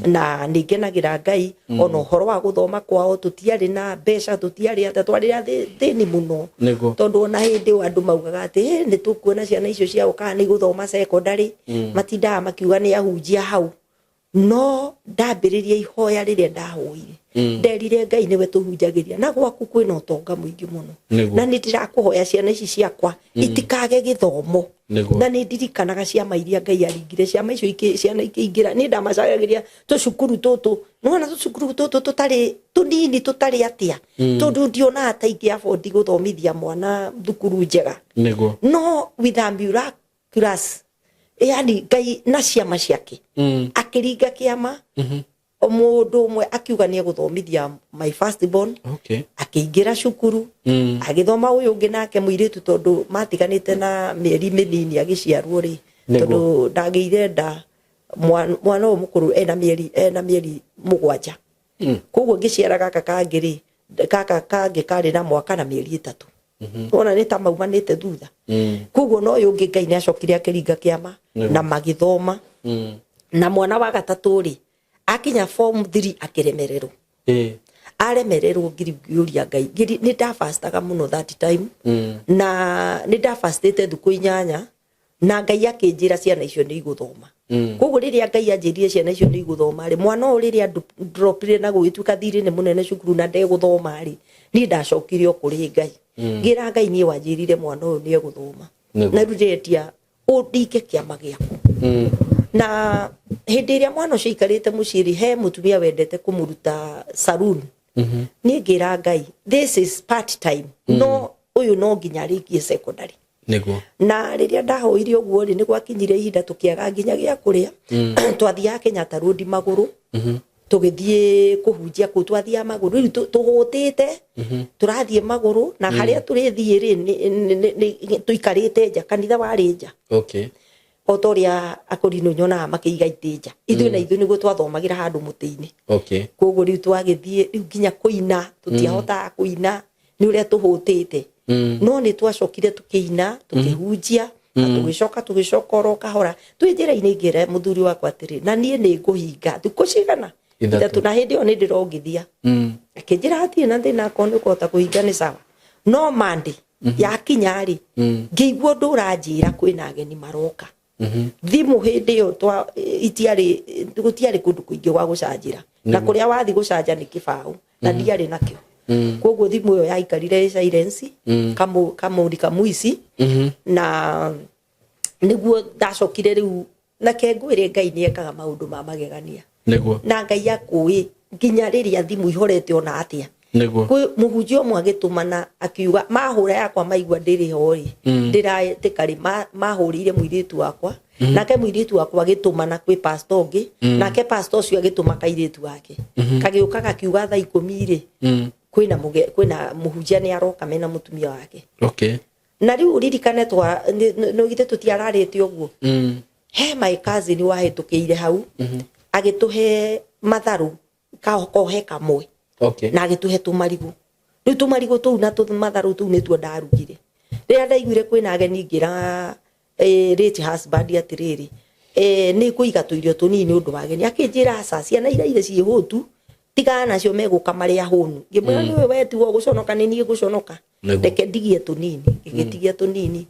na nĩ ngenagĩra Ngai. Ona ũhoro wa gũthoma kwao, tũtiarĩ na mbeca, tũtiarĩ atĩa, twarĩ athĩni mũno. Tondũ ona hĩndĩ ĩyo andũ maugaga atĩ, "Ĩ, nĩ tũkuona ciana icio ciao kana nĩ igũthoma secondary," matindaga makiuga nĩ ahunjia hau. No ndambĩrĩria ihoya rĩrĩa ndahoire, nderire Ngai, nĩwe tũhunjagĩria na gwaku kwĩna ũtonga mũingĩ mũno, na nĩ ndĩrakũhoya ciana ici ciakwa itikage gĩthomo. Na nĩ ndirikanaga ciama iria Ngai aringire, ciama icio ciana ikĩingĩra, nĩ ndamacagagĩria tũcukuru tũtũ, nĩwona tũcukuru tũtũ tũtarĩ tũnini tũtarĩ atĩa, tondũ ndionaga ta ingĩ afford gũthomithia mwana thukuru njega. No with a miraculous, yani Ngai na ciama ciake, akĩringa kĩama. Mũndũ ũmwe akiuga nĩ egũthomithia my first born. Akĩingĩra cukuru, agĩthoma. Ũyũ ũngĩ nake mũirĩtu, tondũ matiganĩte na mĩeri mĩnini agĩciarwo rĩ, tondũ ndagĩire nda mwana ũyũ mũkũrũ ena mĩeri 7. Koguo ngĩciara gaka kangĩ rĩ, gaka kangĩ karĩ na mwaka na mĩeri 3. Wona nĩ ta maumanĩte thutha. Koguo no ũyũ ũngĩ Ngai nĩ acokire akĩringa kĩama na magĩthoma. Na mwana wa gatatũ rĩ, akinya form 3 akĩremererwo. Aremererwo, ngĩũria Ngai, nĩ ndabastaga mũno that time, na nĩ ndabastĩte thukũ 8, na Ngai akĩnjĩra ciana icio nĩ igũthoma. Koguo rĩrĩa Ngai anjĩrire ciana icio nĩ igũthoma rĩ, mwana ũyũ rĩrĩa ndropire na gũgĩtuĩka thirĩ nĩ mũnene cukuru na ndegũthoma rĩ, niĩ ndacokire o kũrĩ Ngai, ngĩra Ngai, niĩ wanjĩrire mwana ũyũ nĩ egũthoma, na rĩu ndĩretia ũndinge kĩama gĩaku. Na hĩndĩ ĩrĩa mwana ũcio aikarĩte mũciĩ rĩ, he mũtumia wendete kũmũruta saloon. Niĩ ngĩra Ngai, this is part time, no ũyũ no nginya arĩkie secondary. Na rĩrĩa ndahoire ũguo rĩ, nĩ gwakinyire ihinda tũkĩaga nginya gĩa kũrĩa. Twathiaga Kenyatta Road magũrũ. Tũgĩthiĩ kũhunjia kũu, twathiaga magũrũ. Rĩu tũhũtĩte, tũrathiĩ magũrũ, na harĩa tũrĩthiĩ rĩ, tũikarĩte nja, kanitha warĩ nja. O ta ũrĩa akũrinũ nyonaga makĩiga itĩ nja, ithuĩ na ithuĩ nĩguo twathomagĩra handũ mũtĩ-inĩ. Koguo rĩu twagĩthiĩ, rĩu nginya kũina tũtiahotaga kũina nĩ ũrĩa tũhũtĩte. No nĩ twacokire tũkĩina, tũkĩhunjia, na tũgĩcoka oro kahora. Twĩ njĩra-inĩ ngĩra mũthuri wakwa atĩrĩ, na niĩ nĩ ngũhinga thikũ cigana? 3. 3. Na hĩndĩ ĩyo nĩ ndĩrongithia. Akĩnjĩra hatirĩ na thĩna, akorwo nĩ ũkũhota kũhinga nĩ sawa. No mandi yakinya rĩ, ngĩigua ũndũ ũranjĩra kwĩna ageni maroka. Thimũ hĩndĩ ĩyo itiarĩ, gũtiarĩ kũndũ kũingĩ gwa gũcanjĩra, na kũrĩa wathi gũcanja nĩ kĩbaũ, na ndiarĩ nakĩo. Koguo thimũ ĩyo yaikarire ĩ silence kamũri kamuici. Na nĩguo ndacokire rĩu, na ke ngwĩre Ngai nĩ ekaga maũndũ ma magegania. Na Ngai akũĩ nginya rĩrĩa thimũ ihorete ona atĩa. Kwĩ mũhunjia ũmwe agĩtũmana akiuga mahũra yakwa maigua ndĩrĩ ho rĩ, ndĩraĩtĩka rĩ, mahũrĩire mũirĩtu wakwa. Nake mũirĩtu wakwa agĩtũmana kwĩ pastor ũngĩ, nake pastor ũcio agĩtũma kairĩtu gake. Kagĩũka gakiuga thaa 10 rĩ, kwĩna mũhunjia nĩ aroka mena mũtumia wake. Na rĩu ririkane twa nĩ githĩ tũtiararĩte ũguo. He my cousin wahĩtũkĩire hau, agĩtũhe matharũ kohe kamwe. Na agĩtũhe tũmarigũ. Rĩu tũmarigũ tũu na tũmatharũ tũu nĩtuo ndarugire. Rĩrĩa ndaiguire kwĩna ageni, ngĩra late husband atĩrĩrĩ, nĩ ngũiga tũirio tũnini nĩ ũndũ wa ageni. Akĩnjĩra aca, ciana iria irĩ ciĩ hũtu, tigana nacio, megũka marĩ ahũnu. Ngĩmwĩra nĩwe we tiga gũconoka, nĩ niĩ ngũconoka. Reke ndigie tũnini. Ngĩgĩtigia tũnini,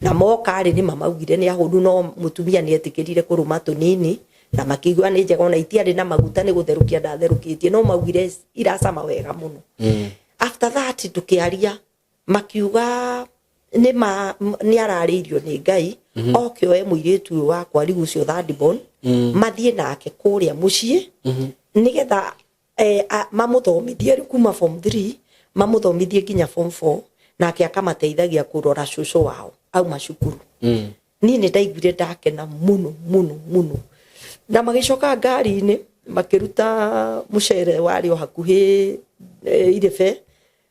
na moka rĩ, nĩ mamaugire nĩ ahũnu, no mũtumia nĩ etĩkĩrire kũrũma tũnini na makĩigua nĩ njega. Ona itiarĩ na maguta, nĩ gũtherũkia ndatherũkĩtie, no maugire iracama wega mũno. After that tũkĩaria, makiuga nĩ ma nĩ ararĩirio nĩ Ngai oke oe mũirĩtu ũyũ wakwa rĩu ũcio third born, mathiĩ nake kũrĩa mũciĩ, nĩgetha mamũthomithie rĩu kuma form 3, mamũthomithie nginya form 4, nake akamateithagia kũrora cũcũ wao auma cukuru. Niĩ nĩ ndaiguire ndakena mũno mũno mũno. Na magĩcoka ngari-inĩ makĩruta mũcere warĩ o hakuhĩ irĩbe,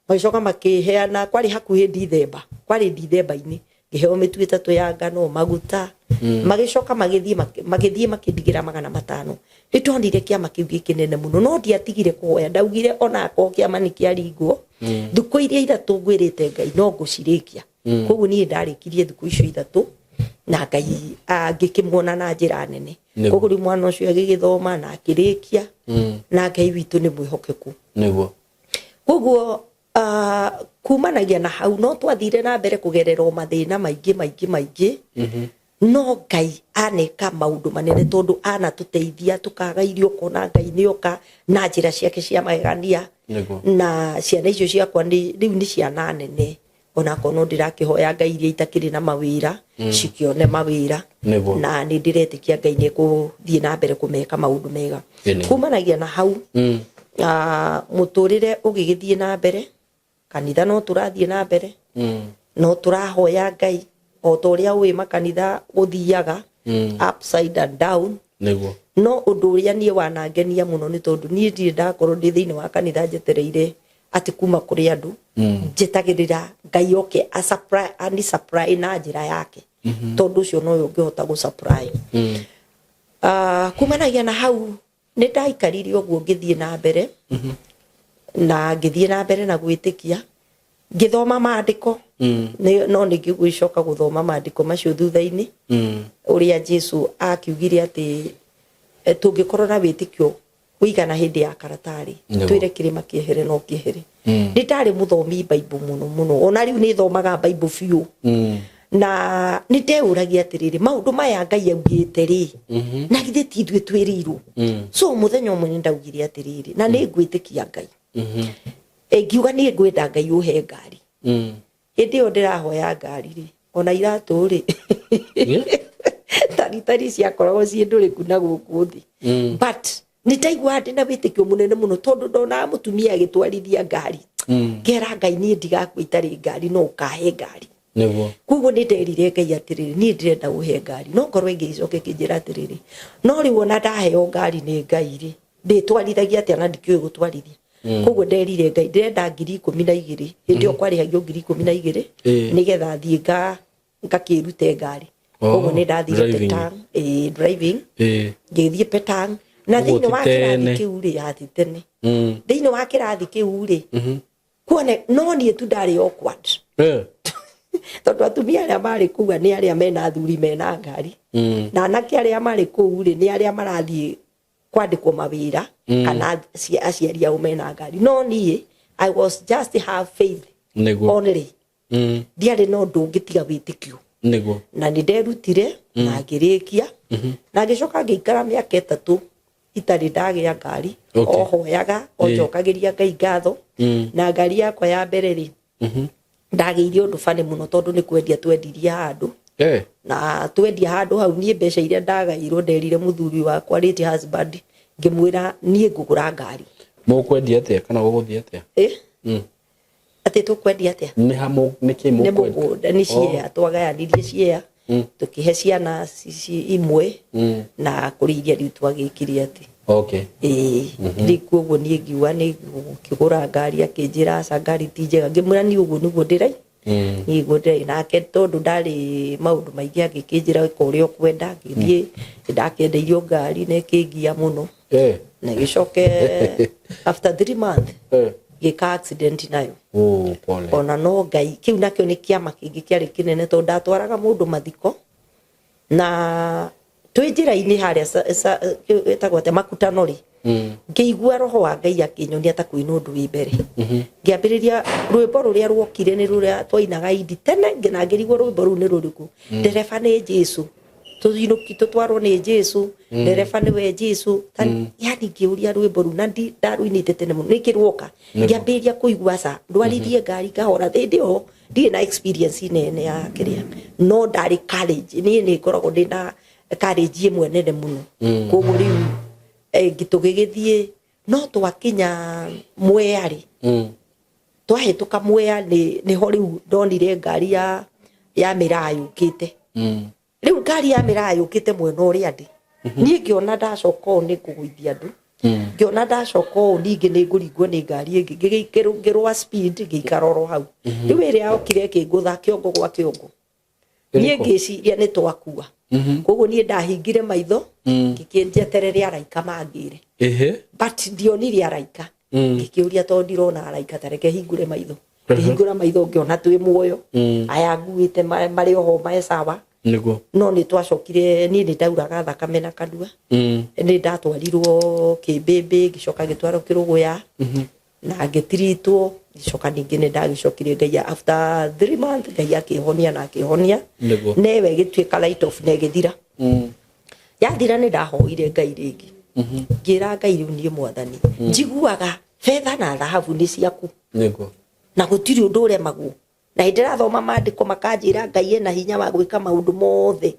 magĩcoka makĩheana, kwarĩ hakuhĩ Dithemba, kwarĩ Dithemba-inĩ, ngĩheo mĩtu 3 ya ngano, maguta. Magĩcoka magĩthiĩ makĩndigĩra 500. Nĩ ndonire kĩama kĩu gĩ kĩnene mũno, no ndiatigire kũhoya. Ndaugire onakorwo kĩama nĩ kĩaringwo, thikũ iria 3 ngwĩrĩte Ngai no ngũcirĩkia. Koguo niĩ ndarĩkirie thikũ icio 3 na Ngai ngĩkĩmuona na njĩra nene. Koguo rĩu mwana ũcio agĩgĩthoma na akĩrĩkia, na Ngai witũ nĩ mwĩhokeku. Koguo kumanagia na hau no twathire na mbere kũgerera o mathĩna maingĩ maingĩ maingĩ. No Ngai aneka maũndũ manene, tondũ anatũteithia tũkaga irio, ũkona Ngai nĩoka na njĩra ciake cia magegania. Na ciana icio ciakwa rĩu nĩ ciana nene, onakorwo no ndĩrakĩhoya Ngai iria itakĩrĩ na mawĩra cikĩone mawĩra. Na nĩ ndĩretĩkia Ngai nĩ ekũthiĩ na mbere kũmeka maũndũ mega. Kumanagia na hau, mũtũrĩre ũgĩgĩthiĩ na mbere, kanitha no tũrathiĩ na mbere, no tũrahoya Ngai o ta ũrĩa ũĩ makanitha gũthiaga upside and down. No ũndũ ũrĩa niĩ wanangenia mũno nĩ tondũ niĩ ndirĩ ndakorwo ndĩ thĩinĩ wa kanitha njetereire atĩ kuma kũrĩ andũ, njetagĩrĩra Ngai oke ani supply na njĩra yake, tondũ ũcio nowe ũngĩhota gũ supply. Kumanagia na hau nĩ ndaikarire ũguo ngĩthiĩ na mbere na ngĩthiĩ na mbere na gwĩtĩkia, ngĩthoma maandĩko. No nĩ ngĩgũcoka gũthoma maandĩko macio thutha-inĩ, ũrĩa Jesu akiugire atĩ tũngĩkorwo na wĩtĩkio ũigana hĩndĩ ya karatarĩ, twĩre kĩrĩma kĩehere no kĩehere. Nĩ ndarĩ mũthomi Bible mũno mũno, ona rĩu nĩ thomaga Bible biũ. Na nĩ ndeũragia atĩrĩrĩ, maũndũ maya Ngai augĩte rĩ, na githĩ ti ithuĩ twĩrĩirwo? So mũthenya ũmwe nĩ ndaugire atĩrĩrĩ, na nĩ ngwĩtĩkia Ngai. Ngiuga niĩ ngwenda Ngai ũhe ngari. Hĩndĩ ĩyo ndĩrahoya ngari rĩ, ona iratũ rĩ, taritari ciakoragwo ciĩ ndũrĩku na gũkũ thĩ. But nĩ ndaiguaga ndĩna wĩtĩkio mũnene mũno, tondũ ndonaga mũtumia agĩtwarithia ngari. Ngera Ngai niĩ ndigakua itarĩ ngari, no ũkahe ngari. Koguo nĩ nderire Ngai atĩrĩrĩ, niĩ ndĩrenda ũhe ngari. No ngoro ĩngĩ ĩcoke ĩkĩnjĩra atĩrĩrĩ, no rĩu ona ndaheo ngari nĩ Ngai rĩ, Ndĩtwarithagia atĩa na ndikĩũĩ gũtwarithia? Koguo nderire Ngai ndĩrenda 12,000. Hĩndĩ ĩyo kwarĩhagio 12,000 nĩgetha thiĩ ngakĩrute ngari. Oh, Koguo nĩ ndathire driving. Petang, driving. Ngĩthiĩ Petang na Ũguo thĩinĩ wa ti kĩrathi tene. kĩu rĩ, yathi tene. Thĩinĩ wa kĩrathi kĩu rĩ, kuone no niĩ tu ndarĩ awkward, tondũ atumia arĩa marĩ kũu nĩ arĩa mena athuri mena ngari, na anake arĩa marĩ kũu rĩ, nĩ arĩa marathiĩ kwandĩkwo mawĩra kana aciari ao mena ngari. No niĩ I was just have faith only. Ndiarĩ na ũndũ ũngĩ tiga wĩtĩkio. Na nĩ nderutire na ngĩrĩkia na ngĩcoka ngĩikara mĩaka 3 itarĩ ndagĩa ngari. O hoyaga, o njokagĩria Ngai ngatho. Na ngari yakwa ya mbere rĩ, ndagĩire ũndũ bani mũno, tondũ nĩ kwendia twendirie handũ. Na twendia handũ hau, niĩ mbeca iria ndagairwo, nderire mũthuri wakwa, late husband, ngĩmwĩra niĩ ngũgũra ngari. Mũkwendia atĩa kana gũgũthiĩ atĩa? Eh? Atĩ tũkwendia atĩa? Nĩ ha nĩ kĩ Nĩ mũkwendia? Mũgũnda, nĩ ciea twagayanirie, ciea tũkĩhe ciana imwe na kũrĩ iria rĩu twagĩkire atĩ. Ĩĩ, rĩu koguo niĩ ngiuga nĩ ngũkĩgũra ngari. Akĩnjĩra aca, ngari ti njega. Ngĩmwĩra niĩ ũguo nĩguo ndĩrai, niĩ ũguo ndĩrai. Nake tondũ ndarĩ maũndũ maingĩ, agĩkĩnjĩra ĩka ũrĩa ũkwenda. Ngĩthiĩ ndakĩendeirio ngari na ĩkĩngia mũno. Na ĩgĩcoke after 3 months ngĩka accident nayo. Oh, pole. Ona no Ngai, kĩu nakĩo nĩ kĩama kĩngĩ kĩarĩ kĩnene, tondũ ndatwaraga mũndũ mathiko na twĩ njĩra-inĩ harĩa ĩtagwo atĩa, makutano rĩ, ngĩigua roho wa Ngai akĩnyonia ta kwĩna ũndũ wĩ mbere. Ngĩambĩrĩria rwĩmbo rũrĩa ruokire nĩ rũrĩa twainaga indi tene, na ngĩrigwo rwĩmbo rũu nĩ rũrĩkũ: "Ndereba nĩ Jesu, tũinũki tũtwarwo nĩ Jesu, ndereba nĩwe Jesu." Yani ngĩũria rwĩmbo rũu na ndarũinĩte tene mũno, nĩkĩ ruoka? Ngĩambĩrĩria kũigua aca ndwarithie ngari kahora. Hĩndĩ ĩyo ndirĩ na experience nene ya kĩrĩa, no ndarĩ courage. Niĩ nĩ ngoragwo ndĩ na courage ĩmwe nene mũno. Koguo rĩu tũgĩgĩthiĩ, no twakinya Mwea rĩ, twahĩtũka Mwea nĩho rĩu ndonire ngari ya mĩraa yũkĩte. Rĩu ngari ya mĩraa yũkĩte mwena ũrĩa ndĩ niĩ, ngĩona ndacoka ũũ nĩ ngũgũithia andũ, ngĩona ndacoka ũũ ningĩ nĩ ngũringwo nĩ ngari ĩngĩ. Ngĩrũa speed, ngĩikara oro hau. Rĩu ĩrĩa yokire ĩkĩngũtha kĩongo gwa kĩongo. Niĩ Ĩrĩkũ? Ngĩciria nĩ twakua. Koguo niĩ ndahingire maitho, ngĩkĩnjeterere araika mangĩre. But ndionire araika. Ngĩkĩũria, tondũ ndirona araika, ta reke hingũre maitho. Ngĩhingũra maitho, ngĩona twĩ muoyo. Aya nguĩte marĩ oho mae sawa. No nĩ twacokire, niĩ nĩ ndauraga thakame na kanua. Nĩ ndatwarirwo Kĩmbĩmbĩ, ngĩcoka ngĩtwarwo Kĩrũgũya na ngĩtiritwo. Ngĩcoka ningĩ nĩ ndagĩcokire, Ngai after 3 months Ngai akĩhonia na akĩhonia. Newe ĩgĩtuĩka light off na ĩgĩthira. Yathira, nĩ ndahoire Ngai rĩngĩ. Ngĩra Ngai, rĩu niĩ Mwathani, njiguaga betha na thahabu nĩ ciaku na gũtirĩ ũndũ ũremagwo, na hĩndĩ ndĩrathoma maandĩko makanjĩra Ngai ena hinya wa gwĩka maũndũ mothe.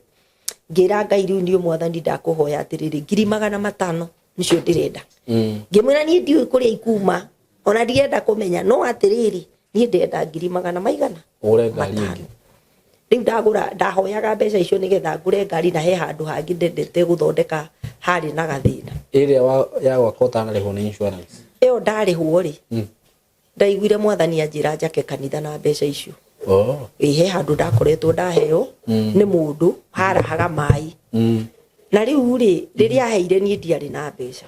Ngĩra Ngai, rĩu niĩ Mwathani ndakũhoya atĩrĩrĩ, 500,000 nĩcio ndĩrenda. Ngĩmwĩra niĩ ndiũĩ kũrĩa ikuma, ona ndirenda kũmenya, no atĩrĩrĩ, niĩ ndĩrenda ngiri magana maigana Ũgũre ngari ĩngĩ. matano. Rĩu ndagũra, ndahoyaga mbeca icio nĩgetha ngũre ngari, na he handũ hangĩ ndendete gũthondeka harĩ na gathĩna. Ĩrĩa ya gwaka ũtanarĩhwo nĩ insurance? Ĩyo ndarĩhwo rĩ, ndaiguire Mwathani anjĩra njake kanitha na mbeca icio. Ĩ, he handũ ndakoretwo ndaheo nĩ mũndũ harahaga maĩ. Na rĩu rĩ, rĩrĩa aheire niĩ ndiarĩ na mbeca.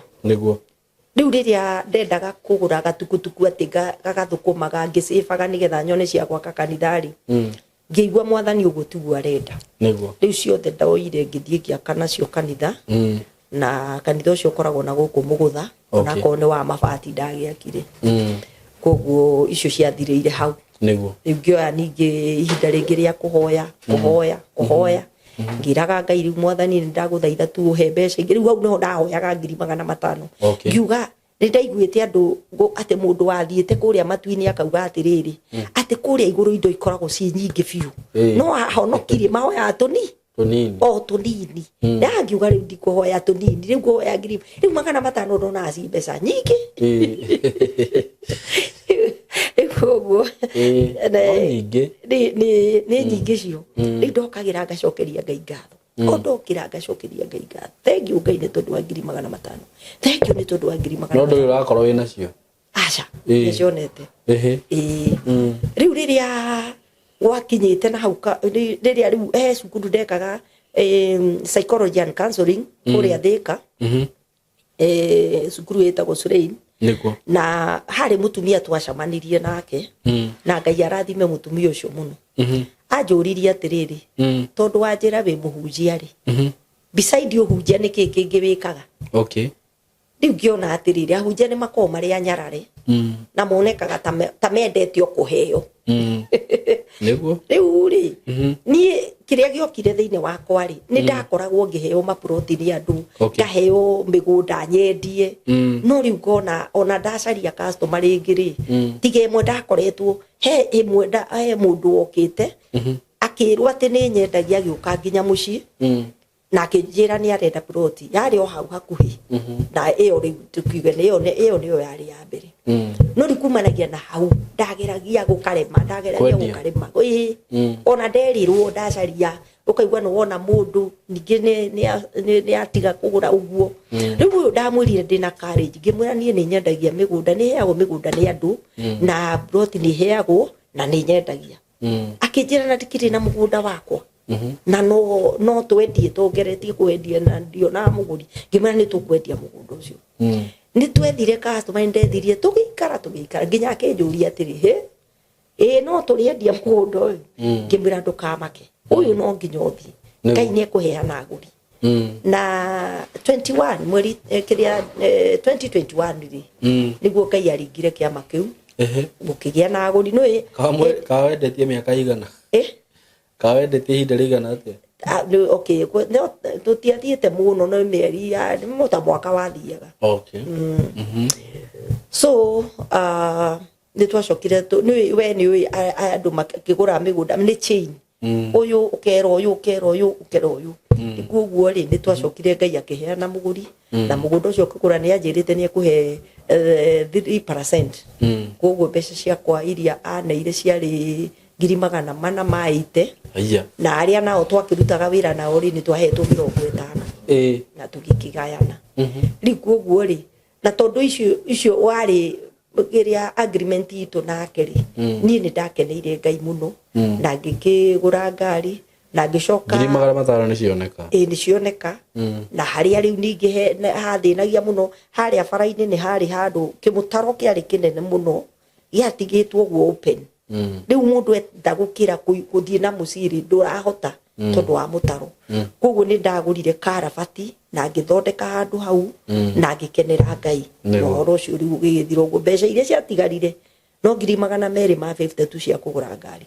Rĩu rĩrĩa ndendaga kũgũra gatukutuku atĩ gagathũkũmaga, ngĩcĩbaga nĩgetha nyone cia gwaka kanitha rĩ, ngĩigua Mwathani ũguo tiguo arenda. Rĩu ciothe ndoire, ngĩthiĩ ngĩaka nacio kanitha. Na kanitha ũcio ũkoragwo na gũkũ Mũgũtha. Onakorwo nĩ wa mabati ndagĩakire. Koguo icio ciathirĩire hau. Rĩu ngĩoya ningĩ ihinda rĩngĩ rĩa kũhoya, kũhoya, kũhoya, ngĩraga Ngai, rĩu Mwathani, nĩ ndagũthaitha tu ũhe mbeca ingĩ. Rĩu hau nĩho ndahoyaga 500,000. Ngiuga nĩ ndaiguĩte andũ atĩ mũndũ wathiĩte kũrĩa matu-inĩ akauga atĩrĩrĩ, atĩ kũrĩa igũrũ indo ikoragwo ciĩ nyingĩ biũ, no ahonokirie mahoyaga tũni Tũnini. O tũnini. Ndangiuga rĩu ndikũhoya tũnini, rĩu ngũhoya ngiri rĩu 500, ndonaga ci mbeca nyingĩ. Rĩu koguo No nyingĩ. Nĩ nyingĩ cio. Rĩu ndokagĩra ngacokeria Ngai ngatho. O ndokĩra ngacokeria Ngai ngatho, thengiũ Ngai nĩ tondũ wa 500,000, thengiũ nĩ tondũ wa ngiri magana No ndũrĩ ũrakorwo wĩ nacio. Aca, nĩcionete. Ĩĩ. Rĩu rĩrĩa gwakinyĩte na hau rĩrĩa rĩu he cukuru ndekaga psychology and counseling kũrĩa Thĩka, cukuru ĩtagwo Surain. Na harĩ mũtumia twacemanirie nake, na Ngai arathime mũtumia ũcio mũno. Anjũririe atĩrĩrĩ, tondũ wanjĩra wĩ mũhunjia rĩ, beside ũhunjia nĩ kĩĩ kĩngĩ wĩkaga? Rĩu ngĩona atĩrĩrĩ, ahunjia nĩ makoragwo marĩ anyarare na monekaga ta mendete o kũheo. Rĩu rĩ, niĩ kĩrĩa gĩokire thĩinĩ wakwa rĩ, nĩ ndakoragwo ngĩheo maproti nĩ andũ, ngaheo mĩgũnda nyendie, no rĩu ngona ona ndacaria customer rĩngĩ rĩ, tiga ĩmwe ndakoretwo he ĩmwe he mũndũ wokĩte akĩrwo atĩ nĩ nyendagia, agĩũka nginya mũciĩ na akĩnjĩra nĩ arenda ploti yarĩ o hau hakuhĩ na ĩyo. Rĩu tukiuge nĩ ĩyo ĩyo nĩyo yarĩ ya mbere. No rĩu kumanagia na hau ndageragia gũkarema, ndageragia Kwendia. gũkarema, ĩĩ. Ona nderirwo ndacaria ũkaigua nĩ wona mũndũ ningĩ nĩ atiga kũgũra ũguo. Rĩu ũyũ ndamwĩrire ndĩna courage, ngĩmwĩra niĩ nĩ nyendagia mĩgũnda, nĩ heagwo mĩgũnda nĩ andũ na ploti nĩ heagwo na nĩ nyendagia. Akĩnjĩra na ndikĩrĩ na mũgũnda wakwa na no twendie, tũngeretie kwendia na ndionaga mũgũri. Ngĩmwĩra nĩ tũkwendia mũgũnda ũcio. Nĩ twethire customer, nĩ ndethirie, tũgĩikara tũgĩikara nginya akĩnjũria atĩrĩ, hĩ, ĩĩ no tũrĩendia mũgũnda ũyũ? Ngĩmwĩra ndũkamake, ũyũ no nginya ũthiĩ. Ngai nĩ ekũheana agũri. Na 21 mweri kĩrĩa 2021 rĩ, nĩguo Ngai aringire kĩama kĩu, gũkĩgĩa na agũri nĩ Kawendetie mĩaka igana? Kawendetie ihinda rĩigana atĩa? Ah, okay, no, tũtiathiĩte mũno, no mĩeri ya nĩ ta mwaka wathiaga. So nĩ twacokire nĩ we nĩ ũĩ andũ makĩgũra mĩgũnda nĩ chain, ũyũ ũkera ũyũ, ũkera ũyũ, ũkera ũyũ. Koguo rĩ, nĩ twacokire Ngai akĩheana mũgũri, na mũgũnda ũcio ũkĩgũra nĩ anjĩrĩte nĩ ekũhe 3%. Koguo mbeca ciakwa iria aneire ciarĩ 480,000. Na arĩa nao twakĩrutaga wĩra nao rĩ, nĩ twahetwo 50 na tũgĩkĩgayana. Rĩu koguo rĩ, na tondũ icio warĩ ĩrĩa agreement itũ nake rĩ, niĩ nĩ ndakeneire Ngai mũno na ngĩkĩgũra ngari na ngĩcoka 500,000 nĩ cioneka. Ĩ, nĩ cioneka. Na harĩa rĩu ningĩ hathĩnagia mũno harĩa bara-inĩ nĩ harĩ handũ kĩmũtaro kĩarĩ kĩnene mũno gĩatigĩtwo ũguo open. Rĩu mũndũ enda gũkĩra gũthiĩ na mũciri ndũrahota tondũ wa mũtaro. Koguo nĩ ndagũrire karabati na ngĩthondeka handũ hau na ngĩkenera Ngai na ũhoro ũcio rĩu ũgĩgĩthira ũguo. Mbeca iria ciatigarire no 250,000 tu cia kũgũra ngari.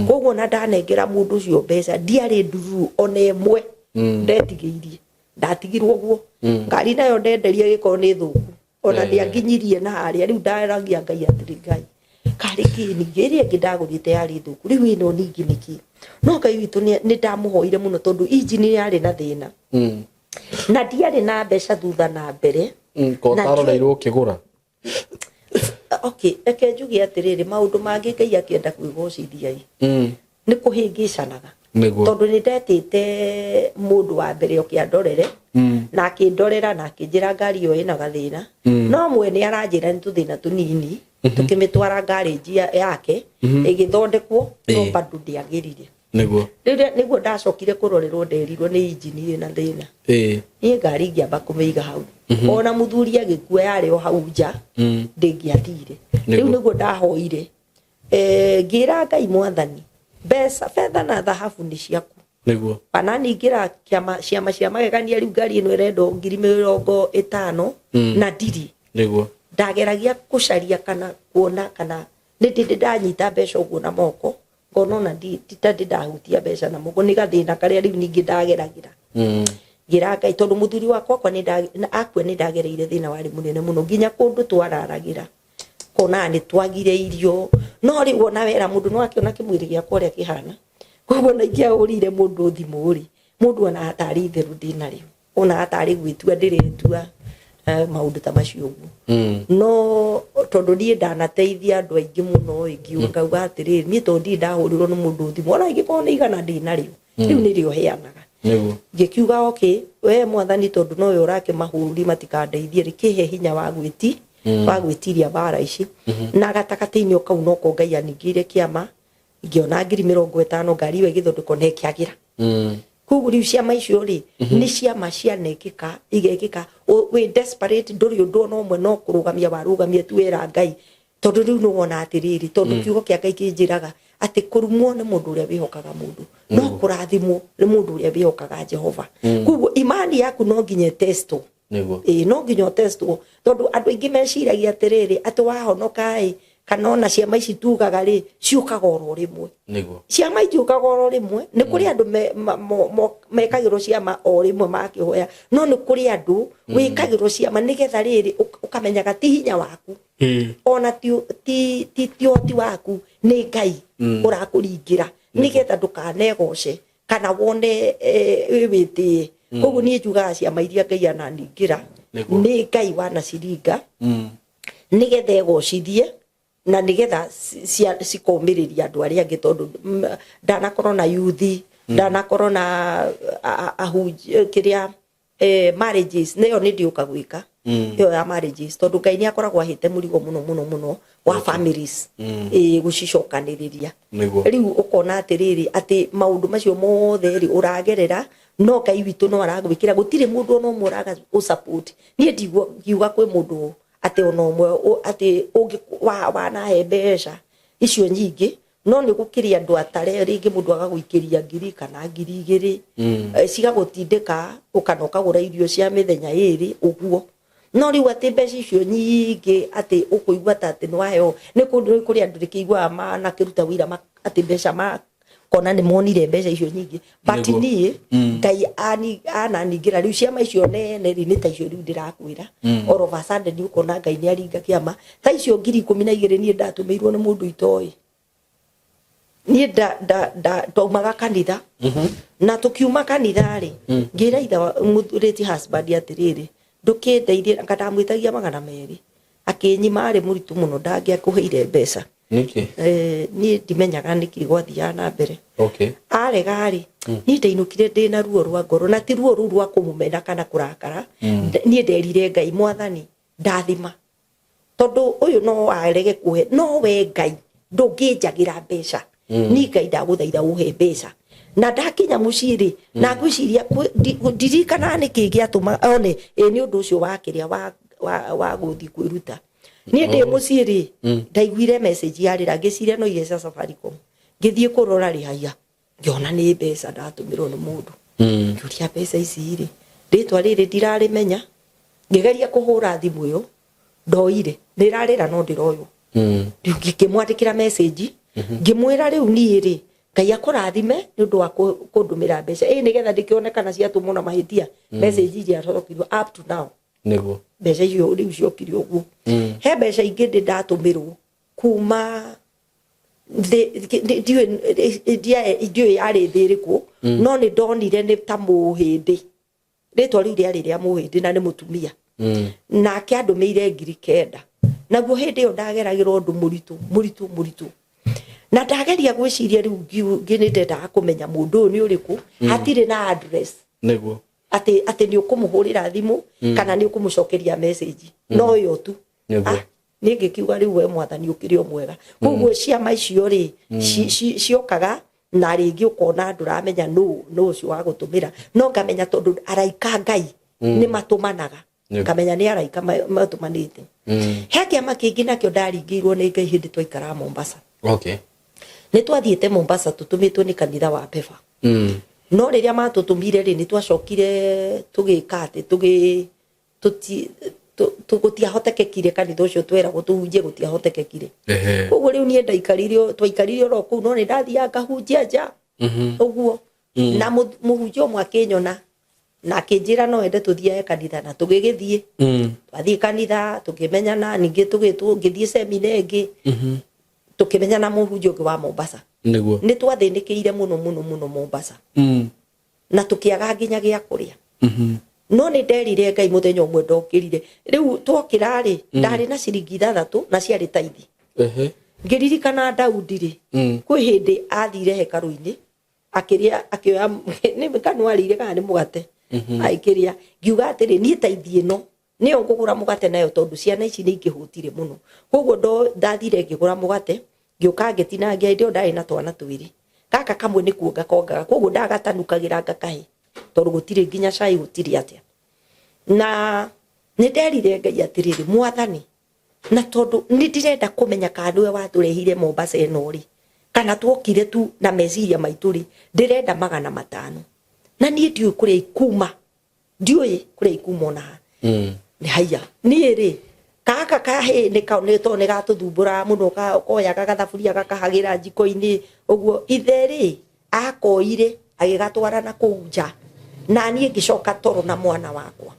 Koguo na ndanengera mũndũ ũcio mbeca ndiarĩ ndururu ona ĩmwe ndetigĩirie, ndatigirwo ũguo. Ngari nayo ndenderie ĩgĩkorwo nĩ thũku ona ndĩanginyirie na harĩa. Rĩu ndaragia Ngai atĩrĩ, Ngai, karĩ kĩ ningĩ ĩrĩa ĩngĩ ndagũrĩte yarĩ thũku, rĩu ĩno ningĩ nĩkĩ? No Ngai witũ nĩ ndamũhoire mũno tondũ injini yarĩ na thĩna na ndiarĩ na mbeca thutha na mbere. Ko ũtaroreirwo ũkĩgũra? Okay, reke njuge atĩrĩrĩ, maũndũ mangĩ Ngai akĩenda kwĩgocithia ĩ, nĩ kũhĩngĩcanaga. Tondũ nĩ ndetĩte mũndũ wa mbere oke andorere, na akĩndorera na akĩnjĩra ngari ĩyo ĩna gathĩna, no mwene aranjĩra nĩ tũthĩna tũnini. Tũkĩmĩtwara garage yake ĩgĩthondekwo, no bado ndĩagĩrire. Rĩrĩa nĩguo ndacokire kũrorerwo, nderirwo nĩ injini ĩna thĩna. Niĩ ngari ngĩamba kũmĩiga hau, ona mũthuri agĩkua yarĩ o hau nja, ndĩngĩathire. Rĩu nĩguo ndahoire, ngĩra Ngai, Mwathani, mbeca, betha na thahabu nĩ ciaku. Kana ningĩra kĩama ciama cia magegania. Rĩu ngari ĩno ĩrendwo 50,000 na ndirĩ. Ndageragia gũcaria kana kuona kana nĩ ndĩ ndanyita mbeca ũguo na moko, ngona ona ta ndĩ ndahutia mbeca na moko, nĩ gathĩna karĩa rĩu ningĩ ndageragĩra. Ngĩra Ngai, tondũ mũthuri wakwa akwa akua nĩ ndagereire thĩna warĩ mũnene mũno, nginya kũndũ twararagĩra kona nĩ twagire irio. No rĩu ona wera mũndũ no akĩona kĩmwĩrĩ gĩakwa ũrĩa kĩhana, koguo ona ingĩahũrĩire mũndũ thimũ rĩ, mũndũ ona atarĩ itherũ ndĩnarĩo, ona atarĩ gwĩtua ndĩretua, maũndũ ta macio ũguo. No tondũ niĩ ndanateithia andũ aingĩ mũno ĩ, ngauga atĩrĩrĩ, niĩ tondũ ndirĩ ndahũrĩrwo nĩ mũndũ thimũ, ona ingĩkorwo nĩ 100 ndĩnarĩo, rĩu nĩrĩo heanaga. Nĩguo. Ngĩkiuga, okay, we Mwathani, tondũ nowe ũrakĩmahũri matikandeithie rĩ, kĩhe hinya wa gwĩti wa gwĩtiria mbara ici. Na gatagatĩ-inĩ o kau noko Ngai aningĩire kĩama, ngĩona 50,000, ngari ĩyo ĩgĩthondekwo na ĩkĩagĩra. Koguo rĩu ciama icio rĩ, nĩ ciama cianekĩka, igekĩka wĩ desperate, ndũrĩ ũndũ ona ũmwe, no kũrũgamia warũgamia tu wera Ngai, tondũ rĩu nĩ wona atĩrĩrĩ, tondũ kiugo kĩa Ngai kĩnjĩraga atĩ kũrumwo nĩ mũndũ ũrĩa wĩhokaga mũndũ, no kũrathimwo nĩ mũndũ ũrĩa wĩhokaga Jehova. Koguo imani yaku no nginya ĩtestwo. Nĩguo. Ĩĩ, no nginya ũtestwo, tondũ andũ aingĩ meciragia atĩrĩrĩ, atĩ wahonoka ĩ, kana ona ciama ici tugaga rĩ, ciũkaga oro rĩmwe. Nĩguo. Ciama itiũkaga oro rĩmwe. Nĩ kũrĩ andũ mekagĩrwo ciama o rĩmwe makĩhoya, no nĩ kũrĩ andũ wĩkagĩrwo ciama nĩgetha rĩrĩ ũkamenyaga ti hinya waku, ona ti ũhoti waku, nĩ Ngai ũrakũringĩra, nĩgetha ndũkanegoce kana wone wĩtĩe. Koguo niĩ njugaga ciama iria Ngai ananingĩra, nĩ Ngai wanaciringa nĩgetha egocithie na nĩgetha cikomĩrĩria andũ arĩa angĩ, tondũ ndanakorwo na yuthi, ndanakorwo na ahunjia kĩrĩa marriages, nĩyo nĩ ndiũka gwĩka ĩyo ya marriages, tondũ Ngai nĩ akoragwo ahĩte mũrigo mũno mũno mũno wa families, gũcicokanĩrĩria. Rĩu ũkona atĩrĩrĩ, atĩ maũndũ macio mothe rĩ ũragerera, no Ngai witũ no aragwĩkĩra. Gũtirĩ mũndũ ona ũmwe ũraga gũ-support. Niĩ ndigua kwĩ mũndũ atĩ ona ũmwe atĩ ũngĩ wanahe mbeca icio nyingĩ, no nĩ gũkĩrĩ andũ atare rĩngĩ mũndũ agagũikĩria 1,000 kana 2,000, cigagũtindĩka ũkana ũkagũra irio cia mĩthenya 2 ũguo. No rĩu atĩ mbeca icio nyingĩ atĩ ũkũigua ta atĩ nĩ waheo, nĩ kũrĩ andũ rĩkĩiguaga manakĩruta wĩira atĩ mbeca makona nĩ monire mbeca icio nyingĩ, but niĩ Ngai ananingĩra rĩu ciama icio nene rĩ, nĩ ta icio rĩu ndĩrakwĩra. All of a sudden ũkona Ngai nĩ aringa kĩama ta icio 12,000. Niĩ ndatũmĩirwo nĩ mũndũ itoĩ. Niĩ nda twaumaga kanitha, na tũkiuma kanitha rĩ, ngĩra ithe late husband atĩrĩrĩ, ndũkĩndeithie, anga ndamwĩtagia 200, akĩnyima, arĩ mũritũ mũno, ndangĩakũheire mbeca. Nĩkĩ? Niĩ ndimenyaga nĩkĩ gwathiaga na mbere. Arega rĩ, niĩ ndainũkire ndĩna ruo rwa ngoro, na ti ruo rũu rwa kũmũmena kana kũrakara. Niĩ nderire Ngai, Mwathani, ndathima, tondũ ũyũ no arege kũhe, no we Ngai ndũngĩnjagĩra mbeca. Niĩ Ngai ndagũthaitha ũhe mbeca. Na ndakinya mũciĩ rĩ, na ngwĩciria ndirikanaga nĩkĩ gĩatũma one ĩ nĩ ũndũ ũcio wa kĩrĩa wa gũthiĩ kwĩruta. Niĩ ndĩ mũciĩ rĩ, ndaiguire message yarĩra, ngĩciria no iria cia Safaricom. Ngĩthiĩ kũrora rĩ, haiya, ngĩona nĩ mbeca ndatũmĩrwo nĩ mũndũ. Ngĩũria, mbeca ici rĩ, rĩtwa rĩrĩ ndirarĩmenya. Ngĩgeria kũhũra thimũ ĩyo, ndoire nĩ ĩrarĩra no ndĩroywo. Rĩu ngĩkĩmwandĩkĩra message, ngĩmwĩra, rĩu niĩ rĩ, Ngai akũrathime nĩ ũndũ wa kũndũmĩra mbeca ĩ, nĩgetha ndĩkĩone kana ciatũmwo na mahĩtia. Message iria cokirwo up to now, mbeca icio rĩu ciokire ũguo. He mbeca ingĩ ndĩ ndatũmĩrwo kuma ndiũĩ yarĩ thĩ ĩrĩkũ, no nĩ ndonire nĩ ta mũhĩndĩ, rĩtwa rĩu rĩarĩ rĩa mũhĩndĩ na nĩ mũtumia. Nake andũmĩire 9,000. Naguo hĩndĩ ĩyo ndageragĩra ũndũ mũritũ mũritũ mũritũ, na ndageria gwĩciria rĩu nĩ ndendaga kũmenya mũndũ ũyũ nĩ ũrĩkũ. Hatirĩ na address. Atĩ nĩ ũkũmũhũrĩra thimũ kana nĩ ũkũmũcokeria message, no ĩyo tu. Ah, niĩ ngĩkiuga, rĩu we Mwathani ũkĩrĩ o mwega. Koguo ciama icio rĩ, ciokaga na rĩngĩ ũkona ndũramenya nũ nũ ũcio wa gũtũmĩra, no ngamenya tondũ araika Ngai nĩ matũmanaga. Ngamenya nĩ araika matũmanĩte. He kĩama kĩngĩ nakĩo ndaringĩirwo nĩ Ngai hĩndĩ twaikaraga Mombasa. Nĩ twathiĩte Mombasa tũtũmĩtwo nĩ kanitha wa Pefa. No rĩrĩa matũtũmire rĩ, nĩ twacokire tũgĩka atĩ tũgĩ tũti gũtiahotekekire kanitha ũcio tweragwo tũhunjie, gũtiahotekekire. Koguo rĩu niĩ ndaikarire, twaikarire oro kũu, no nĩ ndathiaga ngahunjia nja ũguo. Na mũhunjia ũmwe akĩnyona na akĩnjĩra no ende tũthiage kanitha, na tũgĩgĩthiĩ. Twathiĩ kanitha tũkĩmenyana, ningĩ tũgĩtwo, ngĩthiĩ semina ĩngĩ, tũkĩmenyana mũhunjia ũngĩ wa Mombasa. Nĩ twathĩnĩkĩire mũno mũno mũno Mombasa, na tũkĩaga nginya gĩa kũrĩa. No nĩ nderire Ngai mũthenya ũmwe ndokĩrire, rĩu twokĩra rĩ, ndarĩ na ciringi 6 na ciarĩ taithi. Ngĩririkana Daudi rĩ, kwĩ hĩndĩ athire hekarũ-inĩ. Akĩrĩa, akĩoya nĩ kanua arĩire kana nĩ mũgate, agĩkĩrĩa. Ngiuga atĩrĩ, niĩ ta ithiĩ ĩno nĩyo ngũgũra mũgate nayo, tondũ ciana ici nĩ ingĩhũtire mũno. Koguo ndathire ngĩgũra mũgate, ngĩũka ngĩtinangia. Hĩndĩ ĩyo ndarĩ na twana twĩrĩ, gaka kamwe nĩ kuonga kongaga, koguo ndagatanukagĩra ngakahe, tondũ gũtirĩ nginya cai, gũtirĩ atĩa. Na nĩ nderire Ngai atĩrĩrĩ, Mwathani, na tondũ nĩ ndĩrenda kũmenya kana nĩwe watũrehire Mombasa ĩno rĩ, kana tuokire tu na meciria maitũ rĩ, ndĩrenda 500, na niĩ ndiũĩ kũrĩa ikuma, ndiũĩ kũrĩa ikuma ona ha. Nĩ haiya, niĩ rĩ, gaka kahĩ nĩ ka nĩ tondũ nĩ gatũthumbũraga mũno, koyaga gathaburia gakahagĩra njiko-inĩ ũguo. Ithe rĩ, akoire agĩgatwara na kũu nja, na niĩ ngĩcoka toro na mwana wakwa.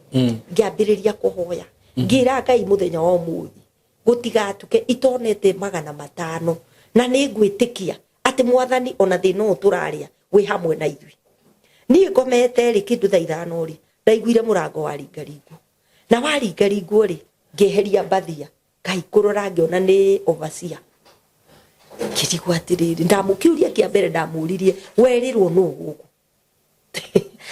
Ngĩambĩrĩria kũhoya, ngĩra Ngai, mũthenya wa ũmũthĩ gũtigatuke itonete 500, na nĩ ngwĩtĩkia atĩ Mwathani, ona thĩna ũyũ tũrarĩa, wĩ hamwe na ithuĩ. Niĩ ngomete rĩ, kĩndũ thaa 5 rĩ, ndaiguire mũrango waringaringwo, na waringaringwo rĩ, ngĩeheria mbathia. Ngai, kũrora ngĩona nĩ overseer. Ngĩrigwo atĩrĩrĩ, ndamũkĩũria kĩa mbere ndamũririe, werĩrwo nũ gũkũ?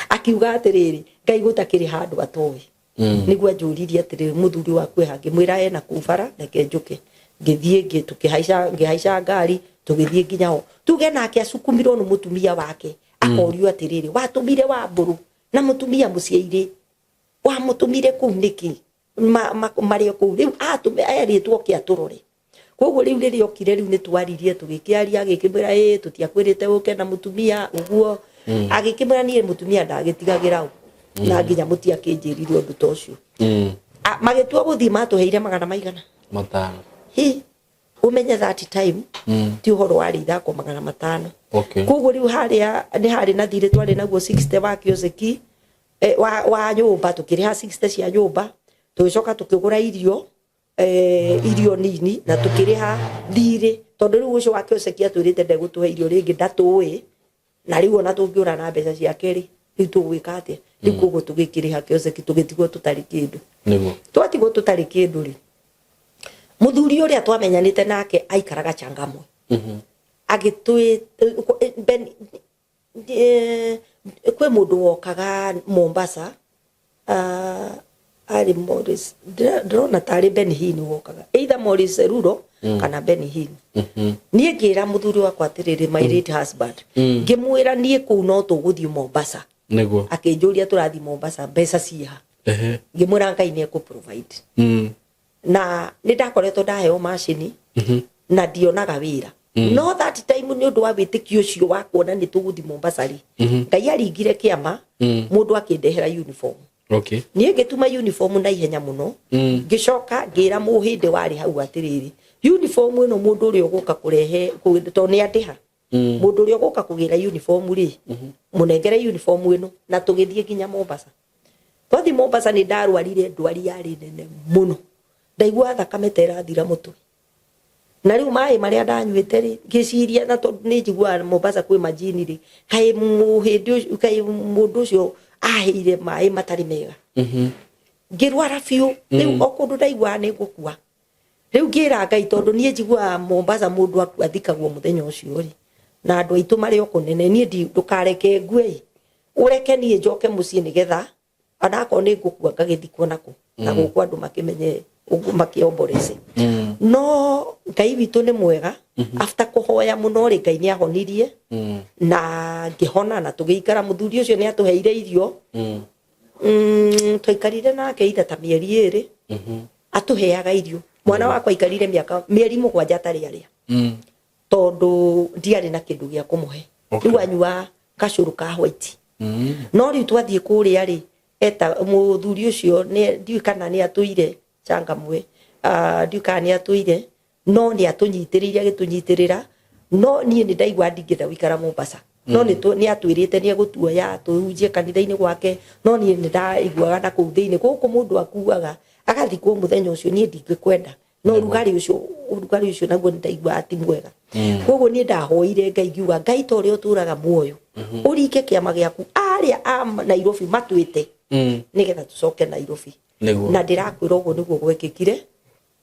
Akiuga atĩrĩrĩ, Ngai gũtakĩrĩ handũ atoĩ. Nĩguo anjũririe atĩrĩrĩ, mũthuri waku eha? Ngĩmwĩra ena kũu bara, reke njũke. Ngĩthiĩ, tũkĩhaica, ngĩhaica ngari, tũgĩthiĩ nginya ho. Tuge nake acukumirwo nĩ mũtumia wake, akorio atĩrĩrĩ, watũmire Wambũrũ na mũtumia mũciairĩ, wamũtũmire kũu nĩkĩ? Marĩ o kũu rĩu atũme erĩtwo oke atũrore. Koguo rĩu rĩrĩa okire, rĩu nĩ twaririe, tũgĩkĩaria, agĩkĩmwĩra, ĩ tũtiakwĩrĩte ũke na mũtumia ũguo. Agĩkĩmwĩra, niĩ mũtumia ndagĩtigagĩra ũ, na nginya mũtiakĩnjĩrire ũndũ ta ũcio. Magĩtua gũthiĩ, matũheire magana maigana? 500. Hi, ũmenye that time ti ũhoro warĩ ithako, 500. Koguo rĩu harĩa nĩ harĩ na thirĩ twarĩ naguo 60 wa kĩoseki, wa nyũmba, tũkĩrĩha 60 cia nyũmba, tũgĩcoka tũkĩgũra irio, irio nini, na tũkĩrĩha thirĩ, tondũ rĩu ũcio wa kĩoseki atwĩrĩte ndegũtũhe irio rĩngĩ, ndatũĩ, na rĩu ona tũngĩũra na mbeca ciake rĩ, rĩu tũgwĩka atĩa rĩu? Koguo tũgĩkĩrĩha kĩoseki, tũgĩtigwo tũtarĩ kĩndũ. Twatigwo tũtarĩ kĩndũ rĩ, mũthuri ũrĩa twamenyanĩte nake aikaraga Changamwe, agĩtwĩ kwĩ mũndũ wokaga Mombasa, arĩ Morris, ndĩrona tarĩ Ben Hinn wokaga, either Morris Cerullo kana Ben Hinn. Niĩ ngĩra mũthuri wakwa atĩrĩrĩ, my late husband, ngĩmwĩra niĩ kũu no tũgũthiĩ Mombasa. Akĩnjũria, tũrathiĩ Mombasa, mbeca ciĩha? Ngĩmwĩra Ngai nĩ ekũ provide. Na nĩ ndakoretwo ndaheo macini na ndionaga wĩra, no that time nĩ ũndũ wa wĩtĩkio ũcio wa kuona nĩ tũgũthiĩ Mombasa rĩ, Ngai aringire kĩama, mũndũ akĩndehera uniform. Niĩ ngĩtuma uniform na ihenya mũno. Ngĩcoka ngĩra mũhĩndĩ warĩ hau atĩrĩrĩ, uniform ĩno mũndũ ũrĩa ũgũka kũrehe, tondũ nĩ andĩha, mũndũ ũrĩa ũgũka kũgĩra uniform rĩ, mũnengere uniform ĩno. Na tũgĩthiĩ nginya Mombasa. Twathiĩ Mombasa, nĩ ndarwarire ndwari yarĩ nene mũno, ndaigua thakame ta ĩrathira mũtwe, na rĩu maĩ marĩa ndanyuĩte rĩ, ngĩciria, na tondũ nĩ njiguaga Mombasa kwĩ majini rĩ, kaĩ mũhĩndĩ ũcio, kaĩ mũndũ ũcio aheire maĩ matarĩ mega. Ngĩrwara biũ rĩu, o kũndũ ndaiguaga nĩ ngũkua. Rĩu ngĩra Ngai, tondũ niĩ njiguaga Mombasa mũndũ akua athikagwo mũthenya ũcio rĩ, na andũ aitũ marĩ o kũnene, niĩ ndũkareke ngue ĩ, ũreke niĩ njoke mũciĩ, nĩgetha onakorwo nĩ ngũkua ngagĩthikwo nakũ na gũkũ, andũ makĩmenye ũguo makĩomborece. No Ngai witũ nĩ mwega. After kũhoya mũno rĩ, Ngai nĩ ahonirie na ngĩhona, na tũgĩikara. Mũthuri ũcio nĩ atũheire irio. Twaikarire nake itha ta mĩeri 2, atũheaga irio. Mwana wakwa aikarire mĩaka mĩeri 7 atarĩ arĩa, tondũ ndiarĩ na kĩndũ gĩa kũmũhe. Rĩu anyua gacũrũ ka white. No rĩu twathiĩ kũrĩa rĩ, eta mũthuri ũcio, ndiũĩ kana nĩ atũire Changamwe, ndiũĩ kana nĩ atũire, no nĩ atũnyitĩrĩire, agĩtũnyitĩrĩra. No niĩ nĩ ndaigua ndingĩenda gũikara Mombasa, no nĩ atwĩrĩte nĩ egũtuoya tũhunjie kanitha-inĩ gwake, no niĩ nĩ ndaiguaga na kũu thĩinĩ gũkũ mũndũ akuaga agathikwo mũthenya ũcio, niĩ ndingĩkwenda no ũrugarĩ ũcio naguo nĩ ndaiguaga ti mwega. Koguo niĩ ndahoire Ngai, ngiuga, Ngai, ta ũrĩa ũtũraga muoyo, ũringe kĩama gĩaku, arĩa a Nairobi matwĩte nĩgetha tũcoke Nairobi. Na ndĩrakwĩra ũguo nĩguo gwekĩkire.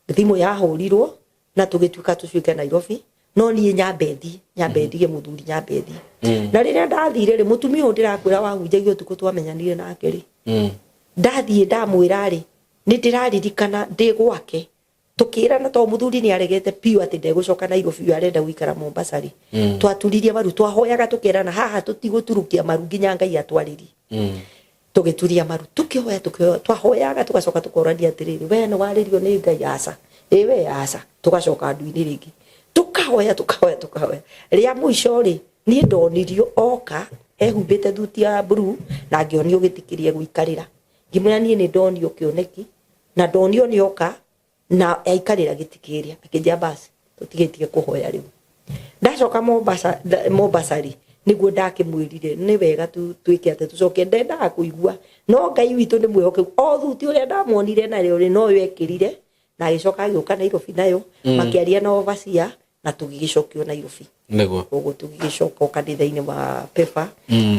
Thimũ yahũrirwo na tũgĩtuĩka tũcuĩke Nairobi. No niĩ nyambe thiĩ, nyambe ndige mũthuri, nyambe thiĩ. Na rĩrĩa ndathire rĩ, mũtumia ũyũ ndĩrakwĩra wahunjagia ũtukũ twamenyanire nake rĩ, ndathiĩ ndamwĩra rĩ, nĩ ndĩraririkana ndĩ gwake tukirana to muthuri ni aregete piu ati ndegũcoka Nairobi uyu arenda guikara Mombasa ri. Twaturirie maru, twahoyaga tukirana haha tutiguturukia maru nginya Ngai atwarĩrie. Tũgĩturia maru, tukĩhoya, tukĩhoya, twahoyaga tugacoka tukorania atiriri, we nĩ warĩrio nĩ Ngai? Aca. Ĩ we? Aca. Tugacoka ndu-inĩ rĩngĩ, tukahoya, tukahoya, tukahoya. Rĩa mũico rĩ, niĩ ndonirio oka ehumbĩte thuti ya blue na ngĩonio gĩtĩ kĩrĩa egũikarĩra. Ngĩmwĩra niĩ nĩ ndonio kĩoneki na ndonio nĩ oka na aikarĩra gĩtĩ kĩrĩa. Akĩnjĩra basi tũtigĩtie kũhoya rĩu. Ndacoka Mombasa, Mombasa rĩ, nĩguo ndakĩmwĩrire nĩ wega twĩke atĩ tũcoke. Ndendaga kũigua, no Ngai witũ nĩ mwĩhokeku. O thuti ũrĩa ndamuonire nayo rĩ, noyo ekĩrire na agĩcoka agĩũka Nairobi nayo. Makĩaria na overseer na tũgĩgĩcokio Nairobi. Koguo tũgĩgĩcoka kanitha-inĩ wa Pefa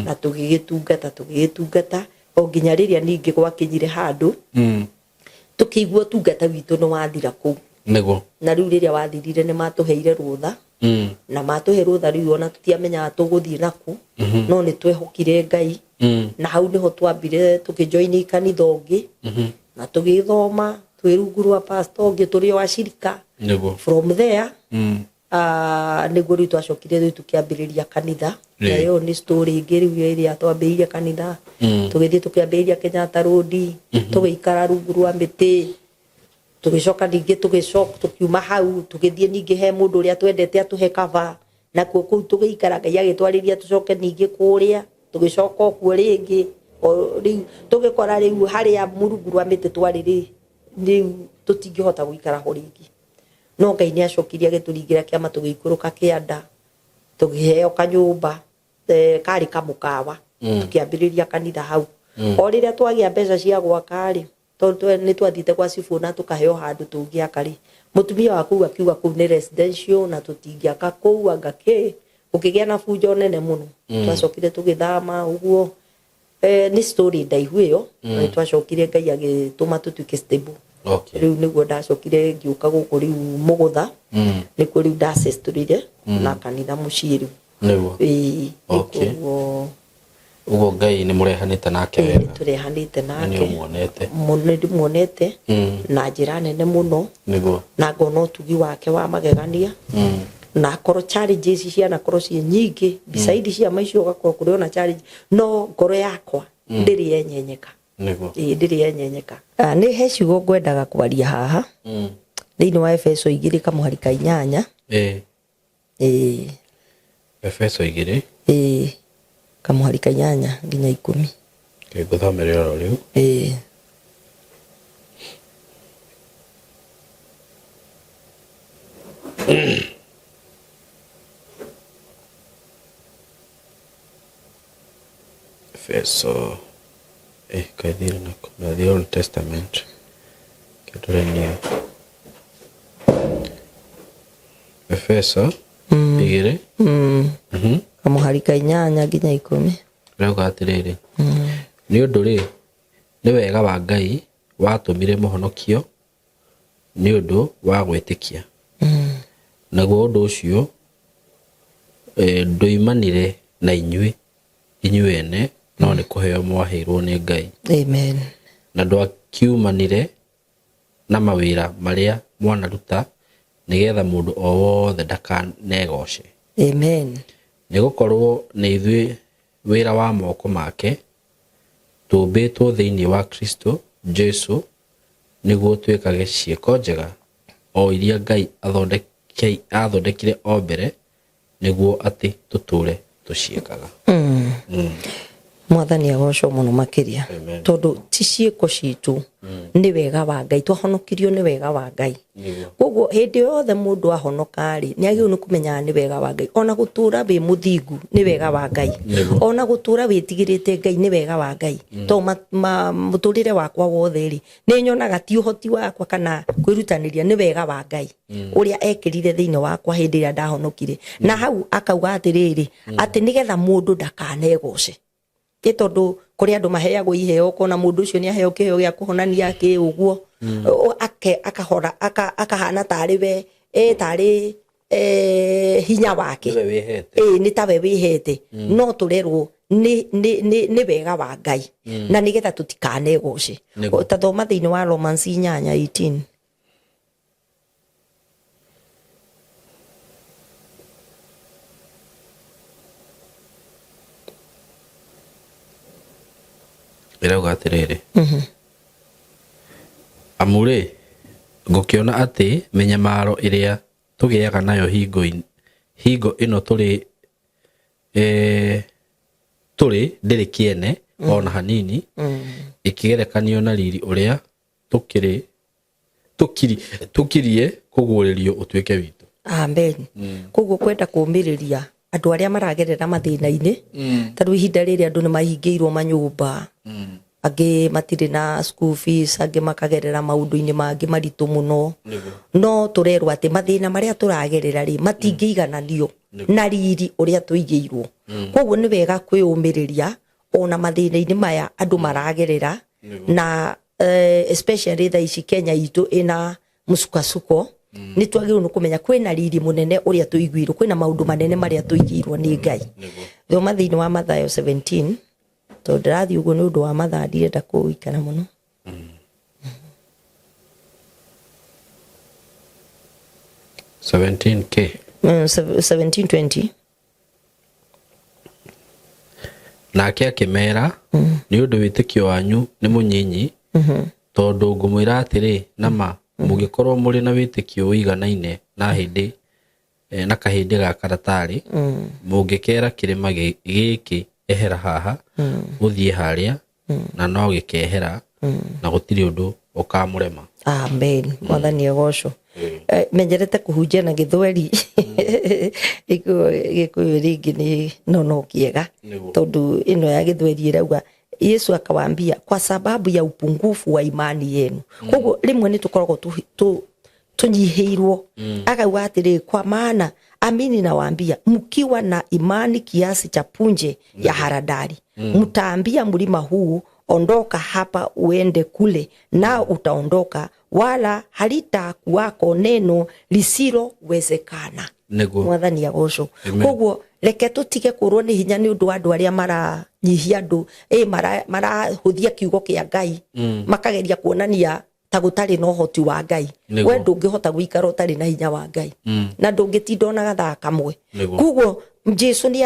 na tũgĩgĩtungata, tũgĩgĩtungata o nginya rĩrĩa ningĩ gwakinyire handũ tũkĩigua ũtungata witũ nĩ wathira kũu. Na rĩu rĩrĩa wathirire nĩ matũheire rũtha. Na matũhe rũtha rĩu ona tũtiamenyaga tũgũthiĩ naku, no nĩ twehokire Ngai. Na hau nĩho twambire tũkĩjoini kanitha ũngĩ na tũgĩthoma twĩ rungu rwa pastor ũngĩ tũrĩ o acirika. From there, nĩguo rĩu twacokire rĩu tũkĩambĩrĩria kanitha. Nayo nĩ story ĩngĩ rĩu ĩrĩa twambĩrĩirie kanitha. Tũgĩthiĩ tũkĩambĩrĩria Kenyatta Road, tũgĩikara rungu rwa mĩtĩ. Tũgĩcoka ningĩ tũgĩcoka tũkiuma hau, tũgĩthiĩ ningĩ he mũndũ ũrĩa twendete atũhe cover, nakuo kũu tũgĩikara. Ngai agĩtwarĩria tũcoke ningĩ kũrĩa, tũgĩcoka o kuo rĩngĩ. O rĩu tũgĩkora rĩu harĩa mũrungu rwa mĩtĩ twarĩ rĩ, rĩu tũtingĩhota gũikara ho rĩngĩ. No Ngai nĩ acokirie agĩtũringĩra kĩama, tũgĩikũrũka kĩanda, tũkĩheo kanyũmba, karĩ kamũkawa. Tũkĩambĩrĩria kanitha hau. O rĩrĩa twagĩa mbeca cia gwaka rĩ, tondũ nĩ twathiĩte gwa cibũ na tũkaheo handũ tũngĩaka rĩ, mũtumia wa kũu akiuga kũu nĩ residential na tũtingĩaka kũu, anga kĩ. Gũkĩgĩa na bunjo nene mũno. Twacokire tũgĩthama ũguo. Nĩ story ndaihu ĩyo. Nĩ twacokire Ngai agĩtũma tũtuĩke stable. Rĩu nĩguo ndacokire ngĩũka gũkũ rĩu Mũgũtha. Nĩkuo rĩu ndacestũrire na kanitha mũciĩ rĩu. Ĩĩ, koguo Ũguo Ngai nĩ mũrehanĩte nake wega. Tũrehanĩte Na nĩ nake. Ũmuonete. Mũno, nĩ ndĩmuonete na njĩra nene mũno. Na ngona ũtugi wake wa magegania. Na akorwo challenges cianakorwo ciĩ nyingĩ beside ciama icio, ũgakorwo kũrĩ ona challenge, no ngoro yakwa ndĩrĩ yenyenyeka. Ĩĩ, ndĩrĩ yenyenyeka. Nĩ he ciugo ngwendaga kwaria haha thĩinĩ wa Efeso 2 kamũhari ka 8. Ĩĩ. Efeso 2. Ĩĩ, kamũhari ka 8 nginya 10. Ngũthomere oro rĩu. Ĩĩ. Efeso, kaithire nako na the Old Testament, kĩndũre new. Efeso 2. Kamũhari ka 8 nginya 10. Rauga atĩrĩrĩ, nĩ ũndũ rĩ, nĩ wega wa Ngai watũmire mũhonokio nĩ ũndũ wa gwĩtĩkia, naguo ũndũ ũcio ndũimanire na inyuĩ inyuĩ ene, no nĩ kũheo mwaheirwo nĩ Ngai. Amen. Na ndwakiumanire na mawĩra marĩa mwanaruta, nĩgetha mũndũ o wothe ndakanegoce. Amen. Nĩ gũkorwo nĩ ithuĩ wĩra wa moko make, tũmbĩtwo thĩinĩ wa Kristo Jesu nĩguo twĩkage ciĩko njega, o iria Ngai athondekire o mbere nĩguo atĩ tũtũũre tũciĩkaga. Mwathani agocwo mũno makĩria. Amen. Tondũ ti ciĩko citũ, nĩ wega wa Ngai. Twahonokirio nĩ wega wa Ngai. Koguo hĩndĩ yothe mũndũ ahonoka rĩ, nĩ agĩrĩirwo nĩ kũmenyaga nĩ wega wa Ngai. Ona gũtũra wĩ mũthingu nĩ wega wa Ngai. Ona gũtũra wĩtigĩrĩte Ngai nĩ wega wa Ngai. Tondũ mũtũrĩre wakwa wothe rĩ, nĩ nyonaga ti ũhoti wakwa kana kwĩrutanĩria, nĩ wega wa Ngai ũrĩa ekĩrire thĩinĩ wakwa hĩndĩ ĩrĩa ndahonokire. Na hau akauga atĩrĩrĩ, atĩ nĩgetha mũndũ ndakanegoce. Ĩ tondũ kũrĩ andũ maheagwo iheo, ũkona mũndũ ũcio nĩ aheo kĩheo gĩa kũhonania kĩ ũguo, akahora, akahana tarĩ we, tarĩ hinya wake. Nĩwe wĩhete. Ĩĩ, nĩ tawe wĩhete, no tũrerwo nĩ wega wa Ngai na nĩgetha tũtikanegoce. Nĩguo. Ta thoma thĩinĩ wa Romans 8:18. Ĩrauga atĩrĩrĩ, amu rĩ, ngũkĩona atĩ mĩnyamaro ĩrĩa tũgĩaga nayo hingo ĩno tũrĩ ndĩrĩ kĩene ona hanini, ĩkĩgerekanio na riri ũrĩa tũkirie kũguũrĩrio ũtuĩke witũ. Amen. Koguo kwenda kũũmĩrĩria andũ arĩa maragerera mathĩna-inĩ, ta rĩu ihinda rĩrĩ andũ nĩ mahingĩirwo manyũmba, angĩ matirĩ na school fees, angĩ makagerera maũndũ-inĩ mangĩ maritũ mũno. No tũrerwo atĩ mathĩna marĩa tũragerera rĩ matingĩigananio na riri ũrĩa tũigĩirwo. Koguo nĩ wega kwĩyũmĩrĩria ona mathĩna-inĩ maya andũ maragerera, na especially thaa ici Kenya itũ ĩna mũcukasuko, nĩ twagĩrĩirwo nĩ kũmenya kwĩna riri mũnene ũrĩa tũiguirwo, kwĩna maũndũ manene marĩa tũigĩirwo nĩ Ngai. Thoma thĩinĩ wa Mathayo 17, tondũ ndĩrathiĩ ũguo nĩ ũndũ wa mathaa, ndirenda kũikara mũno. 17K. 17:20. Nake akĩmera, nĩ ũndũ wĩtĩkio wanyu nĩ mũnyinyi, tondũ ngũmwĩra atĩrĩ na ma, mũngĩkorwo mũrĩ na wĩtĩkio ũiganaine na hĩndĩ na kahĩndĩ ga karatarĩ, mũngĩkera kĩrĩma gĩkĩ ehera haha ũthiĩ harĩa, na no gĩkehera, na gũtirĩ ũndũ ũkamũrema. Amen. Mwathani agocwo. Menyerete kũhunjia na gĩthweri, gĩkũyũ rĩngĩ nĩ no kĩega, tondũ ĩno ya gĩthweri ĩrauga Yesu akawaambia kwa sababu ya upungufu wa imani yenu. Koguo rĩmwe nĩ tũkoragwo tũnyihĩirwo. Akauga atĩrĩ, kwa maana amini nawaambia, mkiwa na imani kiasi cha punje ya haradali, mtaambia mlima huu, ondoka hapa uende kule, nao utaondoka, wala halitakuwako neno lisilowezekana. Mwathani agocwo. Koguo reke tũtige kũrwo nĩ hinya nĩ ũndũ wa andũ arĩa maranyihia andũ, marahũthia kiugo kĩa Ngai, makageria kuonania ta gũtarĩ na ũhoti wa Ngai. We ndũngĩhota gũikara ũtarĩ na hinya wa Ngai, na ndũngĩtinda ona gathaa kamwe. Koguo Jesu nĩ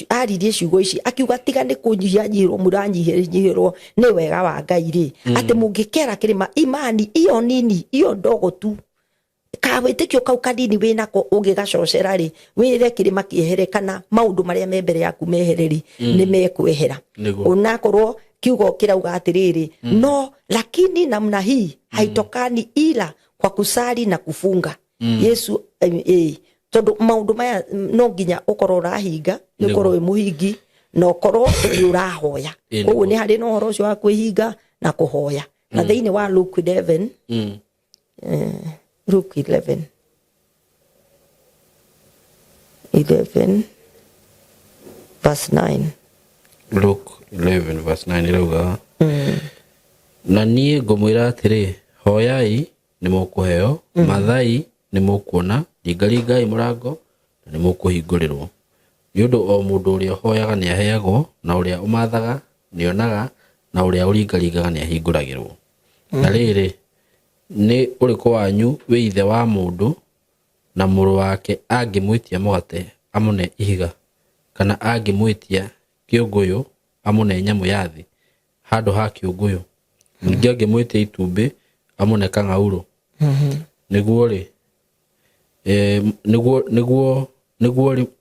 aririe ciugo ici akiuga tiga nĩ kũnyihanyihĩrwo mũranyihanyihĩrwo nĩ wega wa Ngai rĩ, atĩ mũngĩkera kĩrĩma imani iyo nini iyo ndogo tu, kawĩtĩkio kau kanini wĩnako ũngĩgacocera rĩ, wĩre kĩrĩma kĩehere kana maũndũ marĩa me mbere yaku mehere rĩ, nĩ mekwehera. Onakorwo kiugo kĩrauga atĩrĩrĩ, no lakini namna hii haitokani ila kwa kusali na kufunga. Yesu tondũ maũndũ maya no nginya ũkorwo ũrahinga, nĩ ũkorwo wĩ mũhingi na ũkorwo nĩ ũrahoya. Koguo nĩ harĩ na ũhoro ũcio wa kwĩhinga na kũhoya. Na thĩinĩ wa Luke 11, Luke 11 11 verse 9. Luke 11 verse 9 ĩrauga, na niĩ ngũmwĩra atĩrĩ, hoyai nĩ mũkũheo, mathai nĩ mũkuona, ringaringai mũrango na nĩ mũkũhingũrĩrwo. Nĩ ũndũ o mũndũ ũrĩa ũhoyaga nĩ aheagwo, na ũrĩa ũmathaga nĩ onaga, na ũrĩa ũringaringaga nĩ ahingũragĩrwo. Na rĩrĩ, nĩ ũrĩkũ wanyu wĩ ithe wa mũndũ na mũrũ wake angĩmwĩtia mũgate amũne ihiga, kana angĩmwĩtia kĩũngũyũ amũne nyamũ ya thĩ handũ ha kĩũngũyũ? Ningĩ angĩmwĩtia itumbĩ amũne kang'aurũ? Nĩguo rĩ,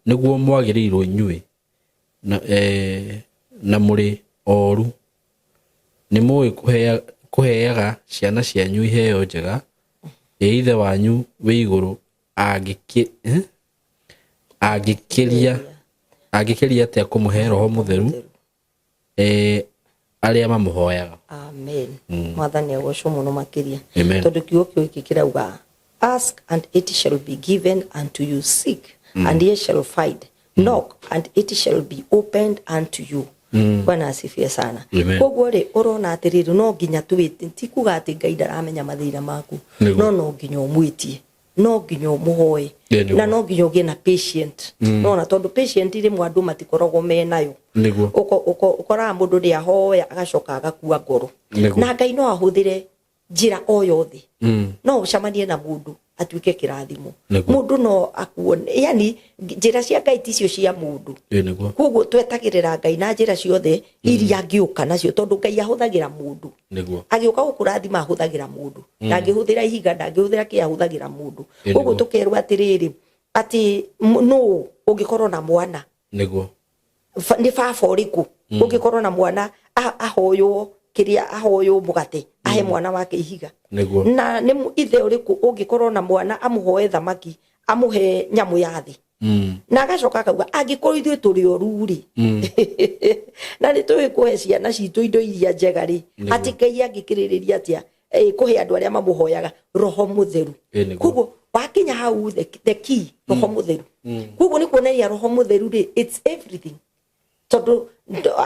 nĩguo mwagĩrĩirwo inyuĩ na mũrĩ oru, nĩ mũĩ kũheaga ciana cianyu iheo njega, ĩ ithe wanyu wĩ igũrũ angĩkĩria atĩa kũmũhe Roho Mũtheru arĩa mamũhoyaga? Amen. Mwathani agocwo mũno makĩria. Amen. Tondũ kiugo kĩu gĩkĩ kĩrauga, ask and it shall be given unto you, seek and ye shall find, knock and it shall be opened unto you. Bwana asifiwe sana. Amen. Koguo rĩ, ũrona atĩrĩrĩ, no nginya twĩtie, ti kuga atĩ Ngai ndaramenya mathĩna maku, Nĩguo. no nginya ũmwĩtie. No nginya ũmũhoe. Nĩguo. Na no nginya ũgĩe na patient, nona tondũ patient rĩmwe andũ matikoragwo menayo. Ũkoraga mũndũ nĩ ahoya, agacoka agakua ngoro. Na Ngai no ahũthĩre njĩra o yothe. No ũcemanie na mũndũ atuĩke kĩrathimo. Mũndũ no akuone, yani njĩra cia Ngai ticio cia mũndũ. Koguo twetagĩrĩra Ngai na njĩra ciothe iria angĩũka nacio, tondũ Ngai ahũthagĩra mũndũ. Agĩũka gũkũrathima ahũthagĩra mũndũ. Ndangĩhũthĩra ihiga, ndangĩhũthĩra kĩ, ahũthagĩra mũndũ. Koguo tũkerwo atĩrĩrĩ, atĩ nũ ũngĩkorwo na mwana, nĩ baba ũrĩkũ ũngĩkorwo na mwana ahoywo kĩrĩa, ahoywo mũgate, ahe mwana wake ihiga? Na nĩ ithe ũrĩkũ ũngĩkorwo na mwana amũhoe thamaki, amũhe nyamũ ya thĩ? Na agacoka akauga, angĩkorwo ithuĩ tũrĩ oru rĩ, na nĩ tũĩ kũhe ciana citũ indo iria njega rĩ, atĩ Ngai angĩkĩrĩrĩria atĩa kũhe andũ arĩa mamũhoyaga Roho Mũtheru? Koguo wakinya hau, the key, Roho Mũtheru. Koguo nĩ kuonania Roho Mũtheru rĩ, it's everything, tondũ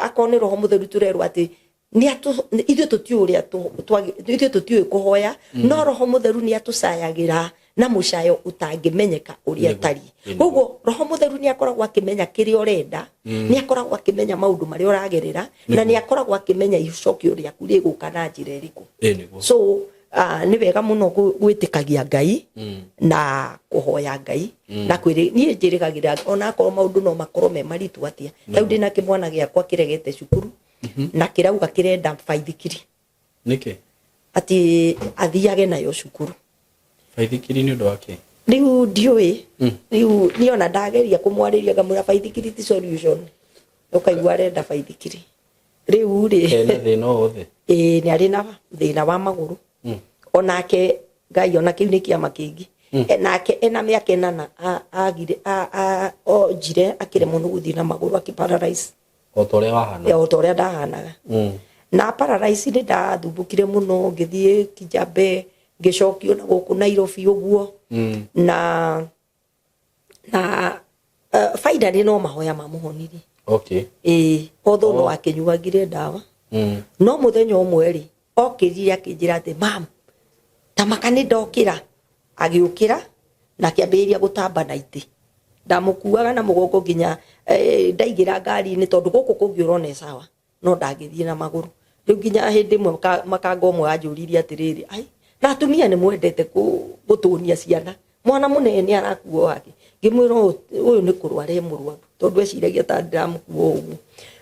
akorwo nĩ Roho Mũtheru tũrerwo atĩ ithuĩ tũtiũĩ ũrĩa ithuĩ tũtiũĩ kũhoya, no Roho Mũtheru nĩ atũcayagĩra na mũcayo ũtangĩmenyeka ũrĩa tariĩ. Koguo Roho Mũtheru nĩ akoragwo akĩmenya kĩrĩa ũrenda, nĩ akoragwo akĩmenya maũndũ marĩa ũragerera, na nĩ akoragwo akĩmenya icokio rĩaku rĩgũka na njĩra ĩrĩkũ. So nĩ wega mũno gwĩtĩkagia Ngai na kũhoya Ngai na kwĩrĩ. Niĩ njĩrĩgagĩrĩra ona akorwo maũndũ no makorwo me maritũ atĩa. Rĩu ndĩna kĩmwana gĩakwa kĩregete cukuru na kĩrauga kĩrenda baithikiri. Nĩkĩ? Atĩ athiage nayo cukuru. Baithikiri nĩ ũndũ wa kĩ? Rĩu ndiũĩ. Rĩu niĩ ona ndageria kũmwarĩria, ngamwĩra baithikiri ti solution, ũkaigua arenda baithikiri rĩu rĩ. Ena thĩna o wothe? Ĩĩ, nĩ arĩ na thĩna wa magũrũ. Onake Ngai, ona kĩu nĩ kĩama kĩngĩ. Nake ena mĩaka 8 agire onjire akĩremwo nĩ gũthiĩ na magũrũ, akĩ paralyze. O ta ũrĩa wahana? O ta ũrĩa ndahanaga. Na paralyze, nĩ ndathumbũkire mũno, ngĩthiĩ Kijabe, ngĩcokio na gũkũ Nairobi ũguo. Na finally no mahoya mamũhonirie. Ĩĩ, although no akĩnyuagire ndawa. No mũthenya ũmwe rĩ, okĩrire akĩnjĩra atĩ, "Mam, tamaka nĩ ndokĩra." Agĩũkĩra na akĩambĩrĩria gũtamba na itĩ. Ndamũkuaga na mũgongo nginya ndaigĩra ngari-inĩ, tondũ gũkũ kũngĩ ũrona e sawa, no ndangĩthiĩ na magũrũ. Rĩu nginya hĩndĩ ĩmwe makanga ũmwe anjũririe atĩrĩrĩ, "Ai, na atumia nĩ mwendete gũtũnia ciana, mwana mũnene nĩ arakuo wake?" Ngĩmwĩra, "Ũyũ nĩ kũrwara e mũrwaru," tondũ eciragia ta ndĩramũkua ũguo.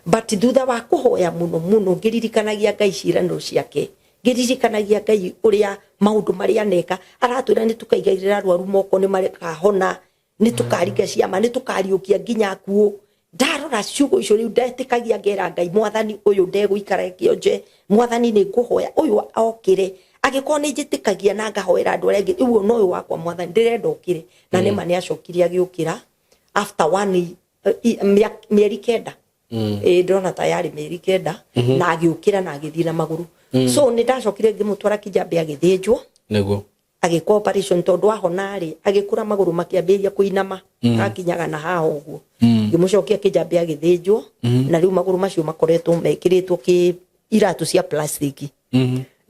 But thutha wa kũhoya mũno mũno, ngĩririkanagia Ngai ciĩranĩro ciake, ngĩririkanagia Ngai ũrĩa maũndũ marĩa aneka, aratwĩra nĩ tũkaigĩrĩra arwaru moko nĩ makahona, nĩ tũkaringa ciama, nĩ tũkariũkia nginya akuũ. Ndarora ciugo icio, rĩu ndetĩkagia, ngera Ngai, "Mwathani, ũyũ ndegũikara kĩonje. Mwathani, nĩ ngũhoya ũyũ okĩre. Angĩkorwo nĩ njĩtĩkagia na ngahoera andũ arĩa angĩ, rĩu ona ũyũ wakwa, Mwathani, ndĩrenda okĩre." Na nĩma nĩ acokire agĩũkĩra after one mĩeri 9. Ĩĩ, ndĩrona ta yarĩ mĩeri 9, na agĩũkĩra na agĩthiĩ na magũrũ. So nĩ ndacokire ngĩmũtwara Kijabe, agĩthĩnjwo. Agĩkwo operation, tondũ ahona rĩ, agĩkũra magũrũ makĩambĩrĩria kũinama, akinyaga na haha ũguo. Ngĩmũcokia Kijabe, agĩthĩnjwo, na rĩu magũrũ macio makoretwo mekĩrĩtwo kĩ iratũ cia plastic.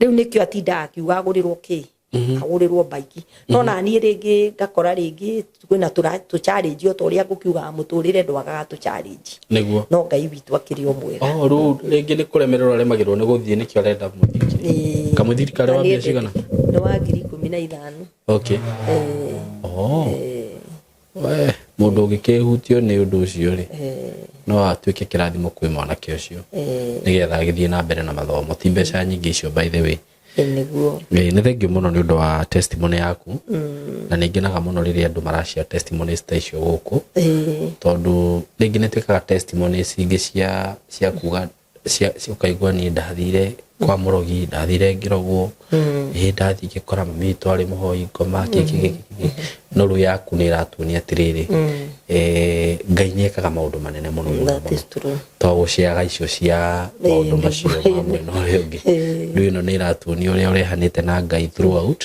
Rĩu nĩkĩo atindaga akiuga agũrĩrwo kĩ, agũrĩrwo baiki. No na niĩ rĩngĩ ngakora rĩngĩ kwĩna tũ challenge, o ta ũrĩa ngũkiugaga mũtũrĩre ndwagaga tũ challenge. No Ngai witũ akĩrĩ o mwega. Oh, rĩu rĩngĩ nĩ kũremererwo aremagĩrwo nĩ gũthiĩ, nĩkĩo arenda mũithikiri. Ĩĩ. Kamũithikiri karĩa Na wa mbia nĩendete. cigana? Nĩ wa 15,000. Oh. We, mũndũ ũngĩkĩhutio nĩ ũndũ ũcio rĩ, no atuĩke kĩrathimo kwĩ mwanake ũcio nĩgetha agĩthiĩ na mbere na mathomo. Ti mbeca nyingĩ icio, by the way. Nĩguo. Nĩ thengiũ mũno nĩ ũndũ wa testimony yaku, na nĩ ngenaga mũno rĩrĩa andũ maracia testimonies ta icio gũkũ, tondũ rĩngĩ nĩ twĩkaga testimonies ingĩ cia kuga cia ũkaigua, "Niĩ ndathire kwa mũrogi, ndathire ngĩrogwo, ĩ ndathiĩ ngĩkora mami witũ arĩ mũhoi ngoma," kĩ kĩ kĩ kĩ. No rĩu yaku nĩ ĩratuonia atĩrĩrĩ, Ngai nĩ ekaga maũndũ manene mũno mũno. That mũno is true. To gũciaga icio cia maũndũ macio ma mwena ũrĩa ũngĩ. Rĩu ĩno nĩ ĩratuonia ũrĩa ũrehanĩte na Ngai throughout,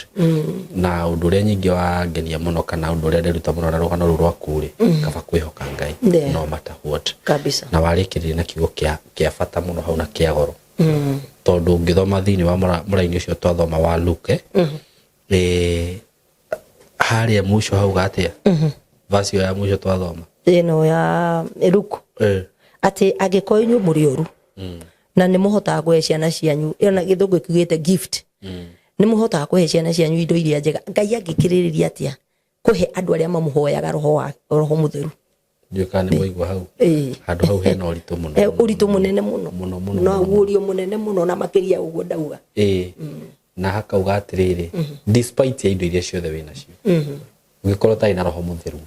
na ũndũ ũrĩa nyingĩ wangenia mũno, kana ũndũ ũrĩa nderuta mũno na rũgano rũu rwaku rĩ, kaba kwĩhoka Ngai no matter what. Na warĩkĩrĩria na kiugo kĩa bata mũno hau na kĩa goro, tondũ ũngĩthoma thĩinĩ wa mũraini ũcio twathoma wa Luke, Harĩa mũico hauga atĩa? Verse ĩyo ya mũico twathoma. Ĩno ya Luke? Atĩ angĩkorwo inyuĩ mũrĩ oru na nĩ mũhotaga kũhe ciana cianyu, ĩyo na Gĩthũngũ ĩkiugĩte gift, nĩ mũhotaga kũhe ciana cianyu indo iria njega, Ngai angĩkĩrĩrĩria atĩa kũhe andũ arĩa mamũhoyaga roho wa roho mũtheru? Ndiũĩ kana nĩ mwaigua hau. Handũ hau hena ũritũ mũno. Ũritũ mũnene mũno. Mũno mũno. Na Mũno. Guũrio mũnene mũno na makĩria ũguo ndauga. Ĩĩ, na hakauga atĩrĩrĩ, despite ya indo iria ciothe wĩ nacio, ũngĩkorwo ũtarĩ na roho mũtheru,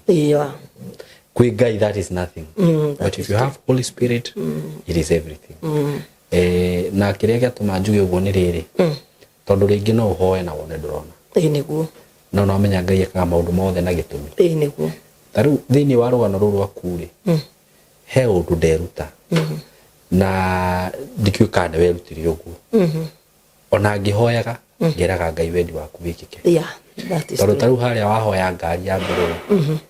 kwĩ Ngai that is nothing. That But if is you have Holy Spirit, it is everything. Na kĩrĩa gĩatũma njuge ũguo nĩ rĩrĩ, tondũ rĩngĩ no ũhoe na wone ndũrona. Ĩĩ nĩguo. No nomenya Ngai ekaga maũndũ mothe na gĩtũmi. Ĩĩ nĩguo. Ta rĩu thĩinĩ wa rũgano rũu rwaku rĩ, he ũndũ nderuta na ndikĩũĩ kana nĩ werutire ũguo. Ona ngĩhoyaga ngeraga Ngai wendi waku wĩkĩke. Yeah, that is Tondũ true. ta rĩu harĩa wahoya ngari ya mbere rĩ,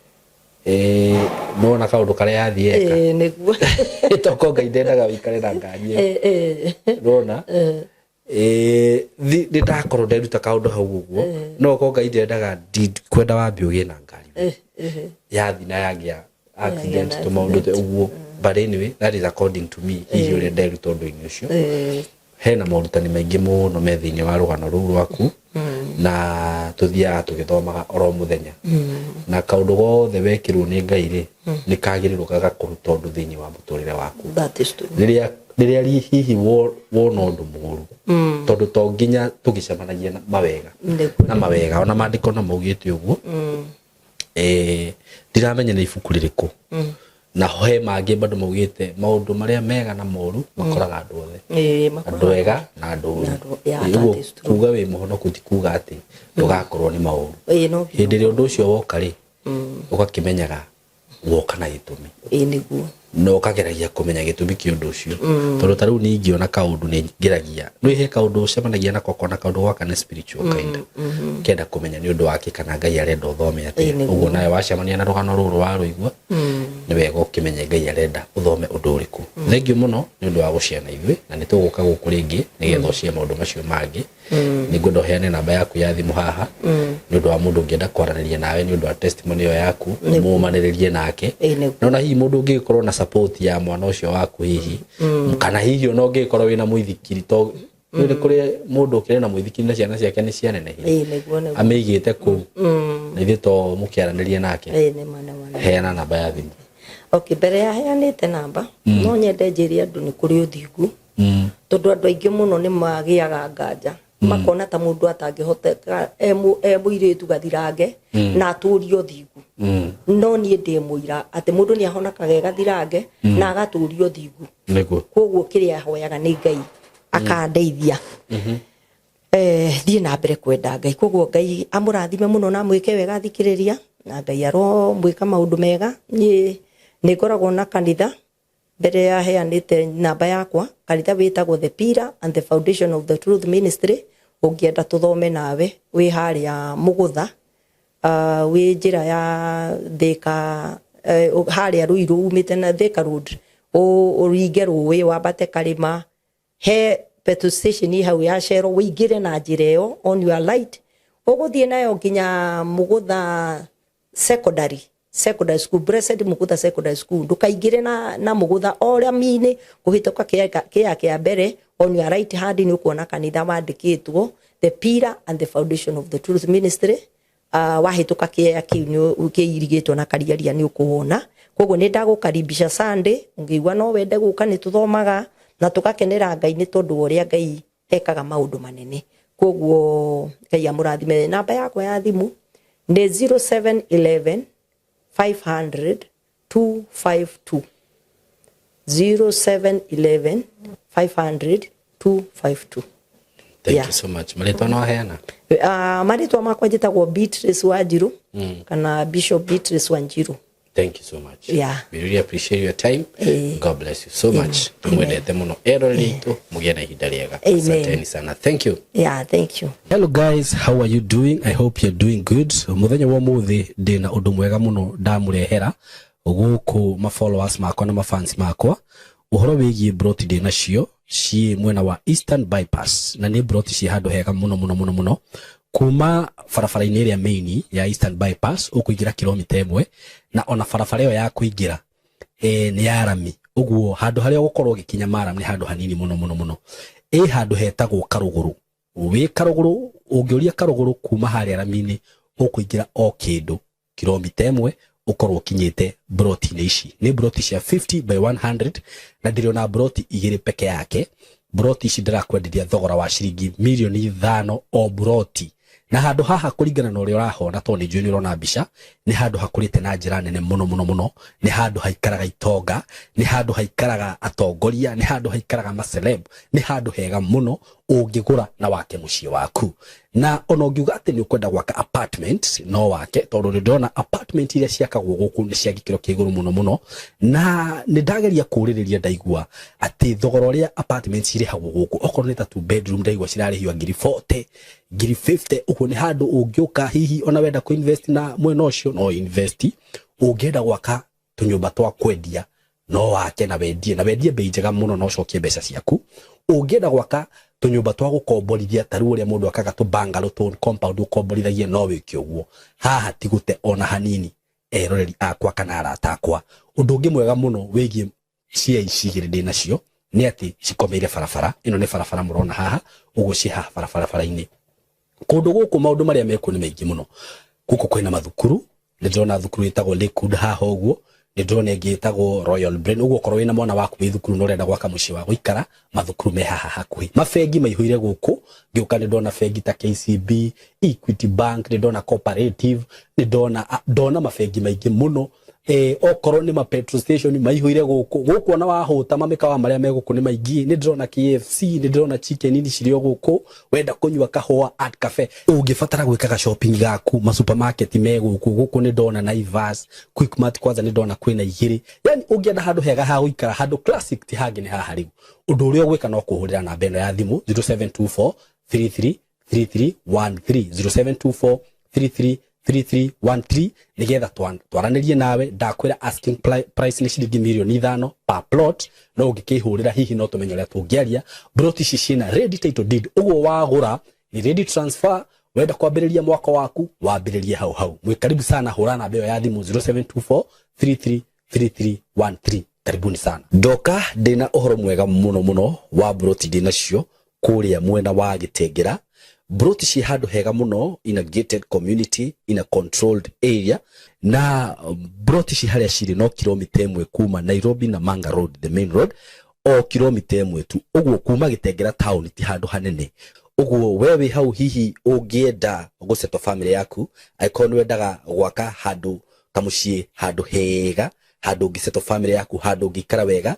nĩwona kaũndũ karĩa yathiĩ eka. Ĩĩ nĩguo. Toko Ngai ndendaga wĩikare na ngari ĩyo. Nĩwona nĩ ndakorwo nderuta kaũndũ hau ũguo, no okorwo Ngai ndendaga, ndikwenda wambe ũgĩe na ngari yathi na yagĩa accident, na tũmaũndũ te ũguo. But anyway, that is according to me, hihi ũrĩa nderuta ũndũ-inĩ ũcio. Hena morutani maingĩ mũno me thĩinĩ wa rũgano rũu rwaku, na tũthiaga tũgĩthomaga oro mũthenya, na kaũndũ gothe wekĩrwo nĩ Ngai rĩ, nĩ kagĩrĩirwo gagakũruta ũndũ thĩinĩ wa mũtũrĩre waku. That is true. Rĩrĩa hihi wona ũndũ mũũru, tondũ to nginya tũgĩcemanagia na mawega na mawega, ona maandĩko no maugĩte ũguo. Ndiramenya nĩ ibuku rĩrĩkũ, na he mangĩ bado maugĩte maũndũ marĩa mega na moru makoraga andũ othe, andũ ega na andũ oru. Na andũ- yeah, Ũguo that is true. kuga wĩ mũhonoku ti kuga atĩ ndũgakorwo nĩ maũru. Ĩĩ no nginya. Hĩndĩ ĩrĩa ũndũ ũcio woka rĩ, ũgakĩmenyaga woka na gĩtũmi, Ĩĩ nĩguo. Na ũkageragia kũmenya gĩtũmi kĩa ũndũ ũcio, tondũ ta rĩu niĩ ingĩona kaũndũ nĩ ngeragia nĩ he kaũndũ ũcemanagia nako, ũkona kaũndũ gaka nĩ spiritual kind, kenda kũmenya nĩ ũndũ wake kana Ngai arenda ũthome Ĩĩ, atĩa. nĩguo. Ũguo nawe wacemania na rũgano rũrũ warũigua, nĩ wega ũkĩmenye Ngai arenda ũthome ũndũ ũrĩkũ. Thengiũ mũno nĩ ũndũ wa gũciana ithuĩ, na nĩ tũgũka gũkũ rĩngĩ nĩgetha ũcie maũndũ macio mangĩ. Nĩ ngwenda ũheane namba yaku ya thimũ haha nĩ ũndũ wa mũndũ ũngĩenda kwaranĩria nawe nĩ ũndũ wa testimony ĩyo yaku, mũmanĩrĩrie nake. Ĩĩ nĩguo. No na hihi mũndũ ũngĩgĩkorwo na support ya mwana ũcio waku hihi, kana hihi ona ũngĩgĩkorwo wĩna mũithikiri, to nĩ kũrĩ mũndũ ũkĩrĩ na mũithikiri na ciana ciake nĩ cianenehire, Ĩĩ nĩguo nĩguo. amĩigĩte kũu na ithuĩ to mũkĩaranĩrie nake. Ĩĩ nĩma nĩma nĩma. Heana namba ya thimũ. Okay, mbere ya heanĩte namba, no nyende njĩre andũ nĩ kũrĩ ũthingu, tondũ andũ aingĩ mũno nĩ magĩaga nganja, makona ta mũndũ atangĩhoteka e mũirĩtu gathirange na atũrie ũthingu. No niĩ ndĩ mũira atĩ mũndũ nĩ ahonokaga e gathirange na agatũria ũthingu. Koguo kĩrĩa hoyaga nĩ Ngai akandeithia thiĩ na mbere kwenda Ngai. Koguo Ngai amũrathime mũno na amwĩke wega athikĩrĩria, na Ngai aromwĩka maũndũ mega. Niĩ nĩ ngoragwo na kanitha. Mbere ya heanĩte namba yakwa, kanitha wĩtagwo The Pillar and the Foundation of the Truth Ministry. Ũngĩenda tũthome nawe, wĩ harĩa Mũgũtha, wĩ njĩra ya Thika, harĩa Ruiru umĩte na Thika Road, ũringe rũĩ wambate karĩma, he petrol station hau ya Shell, ũingĩre na njĩra ĩyo on your right, ũgũthiĩ nayo nginya Mũgũtha secondary school, Blessed Mugutha Secondary School. Ndũkaingĩre na Mugutha o rami-inĩ kũhĩtũka kĩa kĩa mbere, on your right hand nĩ ũkuona kanitha wandĩkĩtwo The Pillar and the Foundation of the Truth Ministry. Wahĩtũka kĩea kĩu kĩirigĩtwo na kariaria nĩ ũkũwona. Koguo nĩ ndagũkaribisha Sunday, ũngĩigua no wende gũka, nĩ tũthomaga na tũgakenera Ngai nĩ tondũ wa ũrĩa Ngai ekaga maũndũ manene. Koguo Ngai amũrathime. Namba yakwa ya thimũ nĩ 0711 500 252, 0711 500 252. Thank you so much. Marĩtwa no aheana? Marĩtwa makwa njĩtagwo Beatrice Wanjiru, kana Bishop Beatrice Wanjiru. Thank you so much. We really appreciate your time. God bless you so much. Tumwendete muno eroreri aitũ, mũgĩe na ihinda rĩega. Amen. Asanteni sana. Thank you. Yeah, thank you. Hello guys, how are you doing? I hope you're doing good. Muthenya wa muthi ndina undu mwega muno ndamurehera guku ma followers makwa na ma fans makwa, uhoro wigie broti ndĩ nacio ciĩ mwena wa Eastern Bypass, na nĩ broti ciĩ handũ hega muno muno muno muno. Kuma barabara-inĩ ĩrĩa main ya Eastern Bypass ũkũingĩra kilomita 1, na ona barabara ĩyo ya kũingĩra nĩ ya rami. Ũguo handũ harĩa ũgũkorwo ũgĩkinya maram nĩ handũ hanini mũno mũno mũno. Ĩ handũ hetagwo Karũgũrũ. Wĩ Karũgũrũ, ũngĩũria Karũgũrũ kuma harĩa rami-inĩ, ũkũingĩra o kĩndũ kilomita 1, ũkorwo ũkinyĩte broti-inĩ ici. Nĩ broti cia 50 by 100, na ndĩrĩ ona broti igĩrĩ peke yake. Broti ici ndĩrakwenderia thogora wa ciringi mirioni 5 o broti. Na handũ haha, kũringana na ũrĩa ũrahona, tondũ nĩ njũĩ nĩ ũrona mbica, nĩ handũ hakũrĩte na njĩra nene mũno mũno mũno. Nĩ handũ haikaraga itonga, nĩ handũ haikaraga atongoria, nĩ handũ haikaraga maceleb. Nĩ handũ hega mũno ũngĩgũra na wake mũciĩ waku. Na ona ũngiuga atĩ nĩ ũkwenda gwaka apartment, no wake, tondũ nĩ ndĩrona apartment iria ciakagwo gũkũ nĩ cia gĩkĩro kĩa igũrũ mũno mũno. Na nĩ ndageria kũũrĩrĩria, ndaigua atĩ thogora ũrĩa apartment cirĩhagwo gũkũ, okorwo nĩ ta two bedroom, ndaigua cirarĩhio ngiri 40, ngiri 50. Ũguo nĩ handũ ũngĩũka, hihi ona wenda kũ invest na mwena ũcio, no invest. Ũngĩenda gwaka tũnyũmba twa kwendia, no wake na wendie bei njega mũno na ũcokie mbeca ciaku. Ũngĩenda gwaka tũnyũmba twa gũkomborithia, ta rĩu ũrĩa mũndũ akaga tũ bungalow, tũ compound ũkomborithagia, no wĩke ũguo. Haha ti gũte ona hanini, eroreri akwa kana arata akwa. Ũndũ ũngĩ mwega mũno wĩgiĩ cia ici igĩrĩ ndĩ nacio nĩ atĩ cikomeire barabara. Ĩno nĩ barabara mũrona haha ũguo, ciĩ haha barabara-inĩ. Kũndũ gũkũ maũndũ marĩa mekuo nĩ maingĩ mũno. Gũkũ kwĩna mathukuru. Nĩ ndĩrona thukuru ĩtagwo Lakewood haha ũguo, nĩ ndĩrona ĩngĩ ĩtagwo Royal Brain. Ũguo okorwo wĩna mwana waku wĩ thukuru na ũrenda gwaka mũciĩ wa gũikara, mathukuru me haha hakuhĩ. Mabengi maihũire gũkũ. Ngĩũka nĩ ndona bengi ta KCB, Equity Bank, nĩ ndona Cooperative, nĩ ndona mabengi maingĩ mũno. Okorwo nĩ ma petrol station maihũire gũkũ. Gũkũ ona wahũta, mamĩkawa marĩa me gũkũ nĩ maingĩ. Nĩ ndĩrona KFC, nĩ ndĩrona Chicken Inn cirĩ o gũkũ. Wenda kũnyua kahũa, Art Cafe. Ũngĩbatara gwĩkaga shopping gaku, ma supermarket me gũkũ. Gũkũ nĩ ndona Naivas, Quickmart, kwanza nĩ ndona kwĩna igĩrĩ. Yani ũngĩenda handũ hega ha gũikara, handũ classic, ti hangĩ nĩ haha. Rĩu ũndũ ũrĩa ũgwĩka no kũhũrĩra namba ĩno ya thimũ, 0724 33 3313, 0724 33 3313, nigetha twaranĩrie nawe. Ndakwĩra asking price nĩ ciringi mirioni 5 per plot, no ũngĩkĩhũrĩra hihi no tũmenye ũrĩa tũngĩaria. Plot ici ciĩna ready title deed, ũguo wagũra ni ready transfer. Wenda kwambĩrĩria mwaka waku, wambĩrĩrie hau hau. Mwĩ karibu sana. Hũra namba ĩyo ya thimũ, 0724 33 3313. Karibuni sana. Ndoka ndĩna ũhoro mwega mũno mũno wa broti ndĩ nacio kũrĩa mwena wa Gĩtengera. Broti ciĩ handũ hega mũno, in a gated community, in a controlled area. Na broti ci harĩa cirĩ no kilomita 1 kuma Nairobi na Manga Road, the main road, o kilomita 1 tu. Ũguo kuma Gĩtengera town ti handũ hanene. Ũguo we wĩ hau, hihi ũngĩenda gũsettle family yaku, angĩkorwo nĩ wendaga gwaka handũ kamũciĩ, handũ hega, handũ ũngĩsettle family yaku, handũ ũngĩikara wega,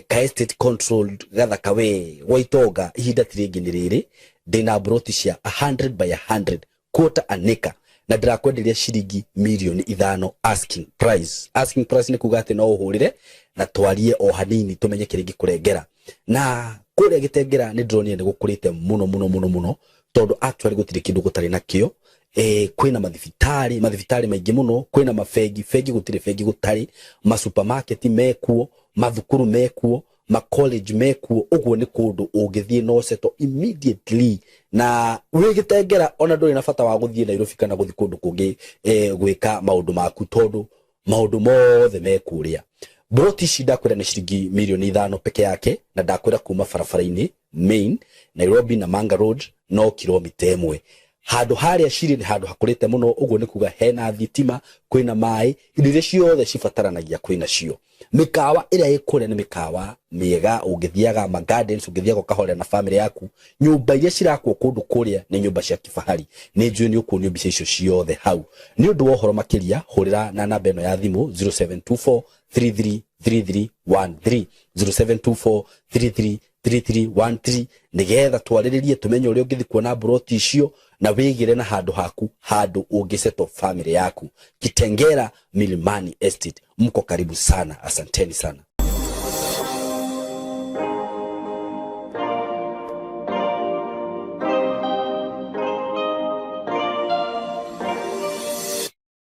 ka estate controlled gathaka we gwa itonga, ihinda ti rĩngĩ nĩ rĩrĩ. Ndĩna broti cia 100 by 100, quarter an acre, na ndĩrakwenderia ciringi mirioni 5 asking price. Asking price nĩ kuga atĩ no ũhũrĩre na twarie o hanini tũmenye kĩrĩa ingĩkũrengera. Na kũrĩa Gĩtengera nĩ ndĩronire nĩ gũkũrĩte mũno mũno mũno mũno, tondũ actually gũtirĩ kĩndũ gũtarĩ nakĩo. Kwĩna mathibitarĩ maingĩ mũno, kwĩna mabengi, bengi gũtirĩ bengi gũtarĩ, ma supermarket mekuo, mathukuru mekuo, ma college mekuo. Ũguo nĩ kũndũ ũngĩthiĩ no settle immediately. Na wĩ Gĩtengera ona ndũrĩ na bata wa gũthiĩ Nairobi kana gũthiĩ kũndũ kũngĩ gwĩka maũndũ maku, tondũ maũndũ mothe me kũrĩa. Broti ici ndakwĩra nĩ ciringi mirioni 5 peke yake, na ndakwĩra kuma barabara-inĩ main Nairobi na Manga Road no kilomita 1. Handũ harĩa cirĩ nĩ handũ hakũrĩte mũno. Ũguo nĩ kuga hena thitima, kwĩna maĩ, indo iria ciothe cibataranagia kwĩna cio. Mĩkawa ĩrĩa ĩ kũrĩa nĩ mĩkawa mĩega. Ũngĩthiaga ma gardens, ũngĩthiaga ũkahorera na family yaku. Nyũmba iria cirakwo kũndũ kũrĩa nĩ nyũmba cia kifahari. Nĩ njũĩ nĩ ũkuonio mbica icio ciothe hau. Nĩ ũndũ wa ũhoro makĩria, hũrĩra na namba ĩno ya thimũ, 0724 333313, 0724 33 3313, nigetha twarĩrĩrie tũmenye ũrĩa ũngĩthiĩ kuona broti icio na wĩgĩre na handũ haku, handũ ũngĩsettle family yaku. Kitengera Milimani Estate, mko karibu sana. Asanteni sana.